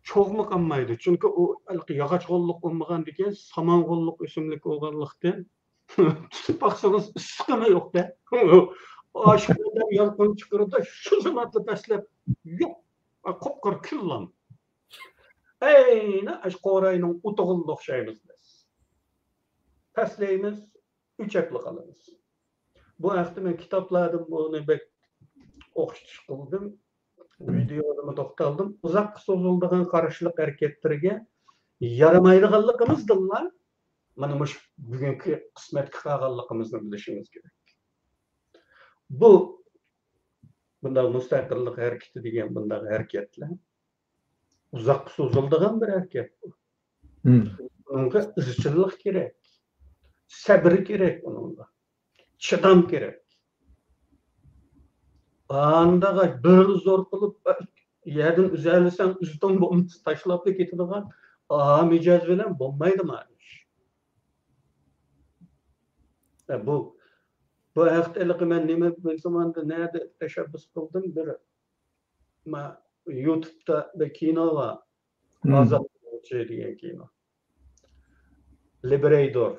چوغمۇ قالمايدۇ. چۈنكى ئۇ ھېلىقى ياغاچ غوللۇق بولمىغاندىكىن، سامان غوللۇق ئۆسۈملۈك بولغانلىقتىن، تۇتۇپ باقسىڭىز، ئىسسىقىمۇ يوق-دە. ئاشۇ قەدەر يالقۇن چىقىرىدۇ، شۇ زاماندا دەسلەپ يوق. قۇپقۇرۇ كۈللەم. ئەينى ئاشۇ قوراينىڭ ئوتىغىلا ئوخشايمىز بىز. پەسلەيمىز، ئۆچەپلا قالىمىز. بۇ ھەقتە مەن كىتابلاردىن بۇنى بەك ئوخشىتىش قىلدىم. ۋىدېئودىمۇ توختالدىم. ئۇزاققا سوزۇلىدىغان قارشىلىق ھەرىكەتلىرىگە يارىمايدىغانلىقىمىزدىنلا مانا مۇشۇ بۈگۈنكى قىسمەتكە قالغانلىقىمىزنى بىلىشىمىز كېرەك. بۇ، بۇنداق مۇستەقىللىق ھەرىكىتى دېگەن بۇنداق ھەرىكەتلەر ئۇزاققا سوزۇلىدىغان بىر ھەرىكەت بۇ. بۇنىڭغا ئىزچىللىق كېرەك، سەبرى كېرەك ئۇنىڭغا، چىدام كېرەك. ئانداق بىرلا زور قىلىپ، يەردىن ئۈزەلىسەڭ ئۈزىدىغان بولمىسا تاشلاپلا كېتىدىغان، ئا مىجەز بىلەن بولمايدۇ مانا ئىش. ئە، بۇ، بۇ ھەقتە ھېلىقى مەن نېمە، بىر زاماندا نەدە تەشەببۇس قىلدىم، بىر ما، يۇتۇبتا بىر كىنو بار. ئازاد قىلغۇچى دېگەن كىنو. لىبرەيدور.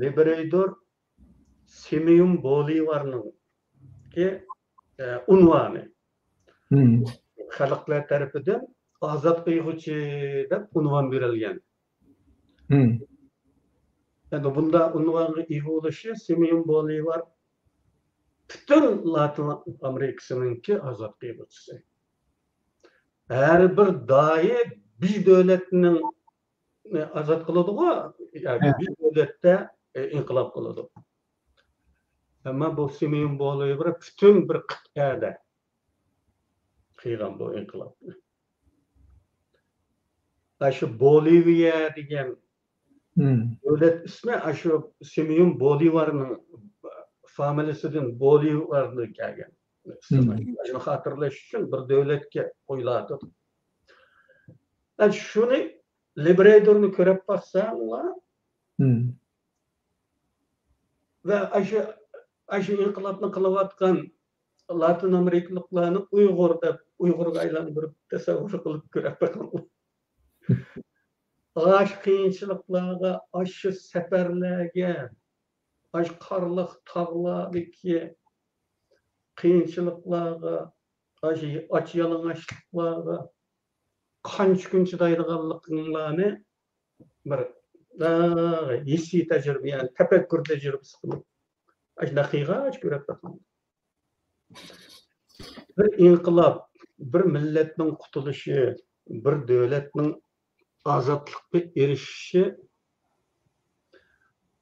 لىبرەيدور سىمېئون بولىۋارنىڭكى، ئە، ئۇنۋانى. خەلقلەر تەرىپىدىن ئازاد قىلغۇچى دەپ ئۇنۋان بېرىلگەن. ئەمدى بۇنداق ئۇنۋانغا ئىگە بولۇشى سىمېئون بولىۋار پۈتۈن لاتىن ئامېرىكىسىنىڭكى ئازاد قىلغۇچىسى. ھەر بىر داھىي بىر دۆلەتنىڭ ئازاد قىلىدىغۇ، ياكى بىر دۆلەتتە ئىنقىلاب قىلىدۇ. ئەمما بۇ سىمېئون بولىۋار پۈتۈن بىر قىتئەدە قىلغان بۇ ئىنقىلابنى. ئاشۇ بولىۋىيە دېگەن دۆلەت ئىسمى ئاشۇ سىمېئون بولىۋارنىڭ فامىلىسىدىن، بولىۋاردىن كەلگەن ئىسمى. ئاشۇنى خاتىرىلەش ئۈچۈن بىر دۆلەتكە قويۇلاتىدۇ. ئەنە شۇنى، لىبرەيدورنى كۆرۈپ باقساڭلار، ۋە ئاشۇ، ئاشۇ ئىنقىلابنى قىلىۋاتقان لاتىن ئامېرىكىلىقلارنى ئۇيغۇر دەپ، ئۇيغۇرغا ئايلاندۇرۇپ تەسەۋۋۇر قىلىپ كۆرۈپ بېقىڭلار. ئاشۇ قىيىنچىلىقلارغا، ئاشۇ سەپەرلەرگە، ئاشۇ قارلىق تاغلاردىكى قىيىنچىلىقلارغا، ئاشۇ ئاچ يالىڭاچلىقلارغا قانچە كۈن چىدايدىغانلىقىڭلارنى بىر، بىر ھېسسىي تەجرىبە، يەنى تەپەككۇر تەجرىبىسى قىلىپ، ئاشۇنداق قىلغاچ كۆرۈپ بېقىڭ. بىر ئىنقىلاب، بىر مىللەتنىڭ قۇتۇلۇشى، بىر دۆلەتنىڭ ئازادلىققا ئېرىشىشى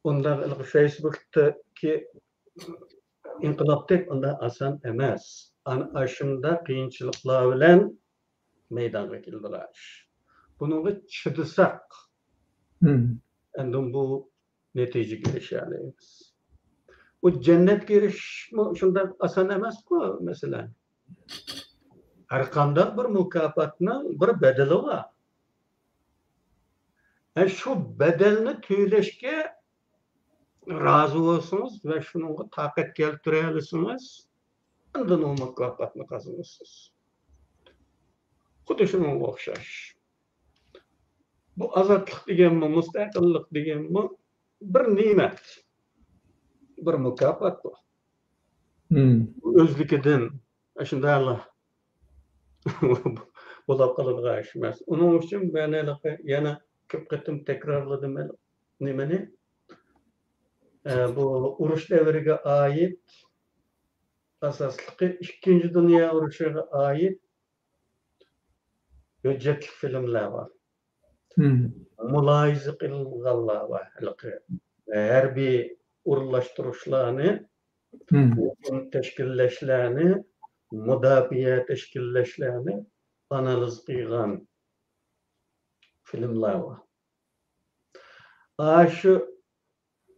ئۇنداق فېيسبۇكتىكى ئىنقىلابتەك ئۇنداق ئاسان ئەمەس. ئانا ئاشۇنداق قىيىنچىلىقلار بىلەن مەيدانغا كېلىدىغان ئىش. بۇنىڭغا چىدىساق، ئاندىن بۇ نەتىجىگە ئېرىشەلەيمىز. ئۇ جەننەتكە ئېرىشىشمۇ شۇنداق ئاسان ئەمەسقۇ، مەسىلەن. ھەر قانداق بىر مۇكاپاتنىڭ بىر بەدىلى بار. ھە، شۇ بەدەلنى تۆلەشكە رازى بولسىڭىز ۋە شۇنىڭغا تاقەت كەلتۈرەلىسىڭىز، ئاندىن ئۇ مۇكاپاتنى قازىنىسىز. خۇددى شۇنىڭغا ئوخشاش. بۇ ئازادلىق دېگەنمۇ، مۇستەقىللىق دېگەنمۇ بىر نېمەت، بىر مۇكاپات بۇ. مم. بۇ ئۆزلۈكىدىن شۇنداقلا بولۇپ قالىدىغان ئىش ئەمەس. ئۇنىڭ ئۈچۈن مەن ھېلىقى يەنە كۆپ قېتىم تەكرارلىدىم نېمىنى؟ ئە، بۇ ئۇرۇش دەۋرىگە ئائىت، ئاساسلىقى ئىككىنچى دۇنيا ئۇرۇشىغا ئائىت ھۆججەتلىك فىلىملەر بار. مم. مۇلاھىزە قىلغانلار بار. ھېلىقى ھەربىي ئورۇنلاشتۇرۇشلارنى، مم. ھۇجۇم تەشكىللەشلەرنى، مۇداپىئە تەشكىللەشلەرنى ئانالىز قىلغان فىلىملار بار. ئاشۇ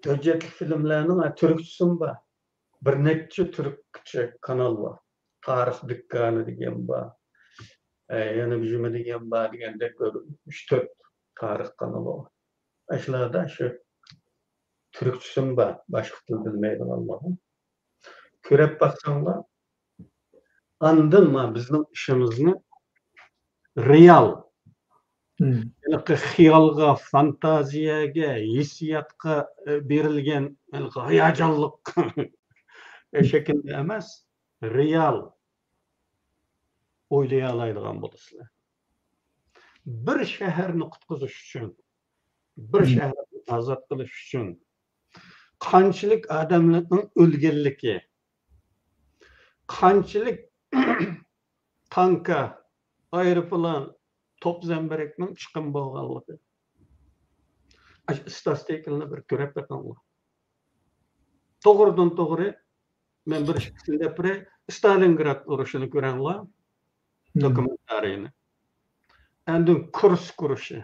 ھۆججەتلىك فىلىملەرنىڭ، ھە، تۈركچىسىمۇ بار. بىر نەچچە تۈركچە كانال بار. تارىخ دىككانى دېگەن بار. ئە، يەنە بىژىمى دېگەن بار دېگەندەك بىر ئۈچ تۆت تارىخ كانىلى بار. ئاشۇلاردا شۇ تۈركچىسىمۇ بار، باشقا تىل بىلمەيدىغانلارغا. كۆرۈپ باقساڭلار، ئاندىن ما بىزنىڭ ئىشىمىزنى رېئال، مم. ھېلىقى خىيالغا، فانتازىيەگە، ھېسسىياتقا، ئە، بېرىلگەن ھېلىقى ھاياجانلىق شەكىلدە ئەمەس، رېئال ئويلىيالايدىغان بولىسىلەر. بىر شەھەرنى قۇتقۇزۇش ئۈچۈن، بىر مم. شەھەرنى ئازاد قىلىش ئۈچۈن قانچىلىك ئادەملەرنىڭ ئۆلگەنلىكى، قانچىلىك تانكا، ئايروپىلان، توپ زەمبىرەكنىڭ چىقىم بولغانلىقى. ئاشۇ ئىستاتىستىكىلارنى بىر كۆرۈپ بېقىڭلار. توغرىدىن توغرا، مەن بىر ئىككىسىنى دەپ بېرەي، ستالىنگراد ئۇرۇشىنى كۆرەڭلار، مم. دوكۇمېنتارىينى. ئاندىن كۇرسك ئۇرۇشى.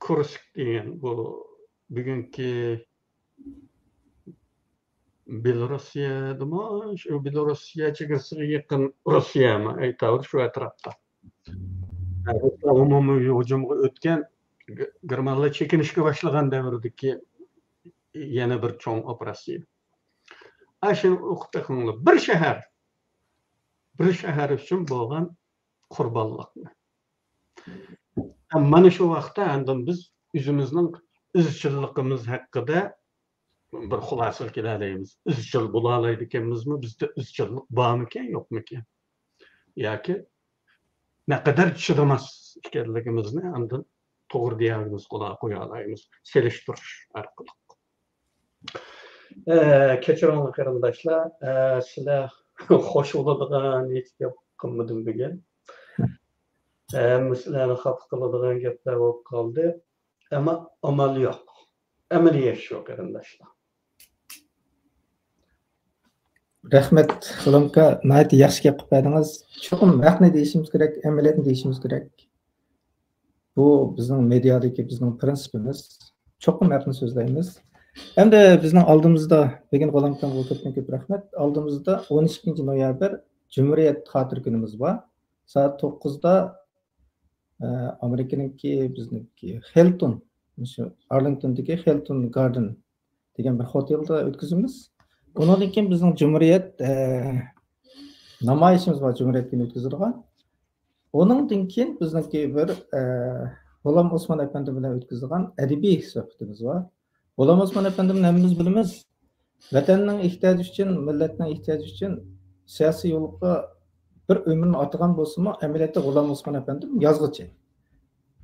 كۇرسك دېگەن بۇ بۈگۈنكى بېلوروسىيەدىمۇ، شۇ بېلوروسىيە چېگرىسىغا يېقىن روسىيەمۇ، ئەيتاۋۇر شۇ ئەتراپتا. ئومۇمىي ھۇجۇمغا ئۆتكەن، گ-، گېرمانلار چېكىنىشكە باشلىغان دەۋردىكى يەنە بىر چوڭ ئوپېراتسىيە. ئاشۇنى ئوقۇپ بېقىڭلار. بىر شەھەر، بىر شەھەر ئۈچۈن بولغان قۇربانلىقنى. مانا شۇ ۋاقىتتا ئاندىن بىز ئۆزىمىزنىڭ ئىزچىللىقىمىز ھەققىدە بىر خۇلاسىگە كېلەلەيمىز. ئىزچىل بولالايدىكەنمىزمۇ؟ بىزدە ئىزچىللىق بارمىكەن، يوقمىكەن؟ ياكى نەقەدەر چىدىماس ئىكەنلىكىمىزنى ئاندىن توغرا دىياگنوز قويالايمىز، سېلىشتۇرۇش ئارقىلىق. ئە، كەچۈرۈڭلار قېرىنداشلار، ئە، سىلەر خوش بولىدىغان ھېچ گەپ قىلمىدىم بۈگۈن. ھەممىسىلەرنى خاپا قىلىدىغان گەپلەر بولۇپ قالدى. ئەمما ئامال يوق. ئەمەلىيەت شۇ، قېرىنداشلار. رەھمەت، غۇلامكا، ناھايىتى ياخشى گەپ قىلىپ بەردىڭىز. چوقۇم ھەقنى دېيىشىمىز كېرەك، ئەمەلىيەتنى دېيىشىمىز كېرەك. بۇ بىزنىڭ مېدىيادىكى بىزنىڭ پىرىنسىپىمىز. چوقۇم ھەقنى سۆزلەيمىز. ئەمدى بىزنىڭ ئالدىمىزدا، بۈگۈن غۇلامكامغا كۆپتىن كۆپ رەھمەت. ئالدىمىزدا ئون ئىككىنچى نويابىر جۇمھۇرىيەت خاتىرە كۈنىمىز بار. سائەت توققۇزدا، ئە، ئامېرىكىنىڭكى، بىزنىڭكى خىلتون، مۇشۇ ئارلىنگتوندىكى خىلتون گاردېن دېگەن بىر خوتېلدا ئۆتكۈزىمىز. ئۇنىڭدىن كېيىن بىزنىڭ جۇمھۇرىيەت، ئە، نامايىشىمىز بار، جۇمھۇرىيەت كۈنى ئۆتكۈزىدىغان. ئۇنىڭدىن كېيىن بىزنىڭكى بىر، ئە، غۇلام ئوسمان ئەپەندى بىلەن ئۆتكۈزىدىغان ئەدەبىي سۆھبىتىمىز بار. غۇلام ئوسمان ئەپەندىمنى ھەممىمىز بىلىمىز. ۋەتەننىڭ ئېھتىياجى ئۈچۈن، مىللەتنىڭ ئېھتىياجى ئۈچۈن سىياسىي يولغا بىر ئۆمرىنى ئاتىغان بولسىمۇ، ئەمەلىيەتتە غۇلام ئوسمان ئەپەندىم يازغۇچى.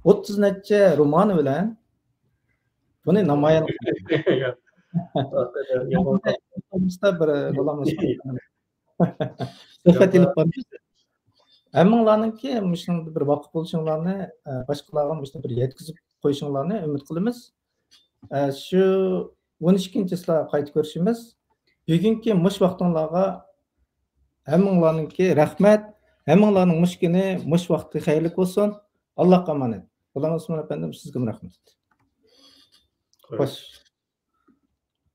ئوتتۇز نەچچە رومانى بىلەن بۇنى نامايان قىلغان. بىر غۇلام ئوسمان ئەپەندىم سۆھبەت ئېلىپ بارىمىز. ھەممىڭلارنىڭكى مۇشۇنىڭدا بىر ۋاقىپ بولۇشۇڭلارنى، ئە، باشقىلارغا مۇشۇنى بىر يەتكۈزۈپ قويۇشۇڭلارنى ئۈمىد قىلىمىز. ئە، شۇ ئون ئىككىنچى چىسلا قايتا كۆرۈشىمىز. بۈگۈنكى مۇشۇ ۋاقتىڭلارغا ھەممىڭلارنىڭكى رەھمەت. ھەممىڭلارنىڭ مۇشۇ كۈنى، مۇشۇ ۋاقتى خەيرلىك بولسۇن. ئاللاھقا ئامانەت. غۇلام ئوسمان ئەپەندىم، سىزگىمۇ رەھمەت. خوش.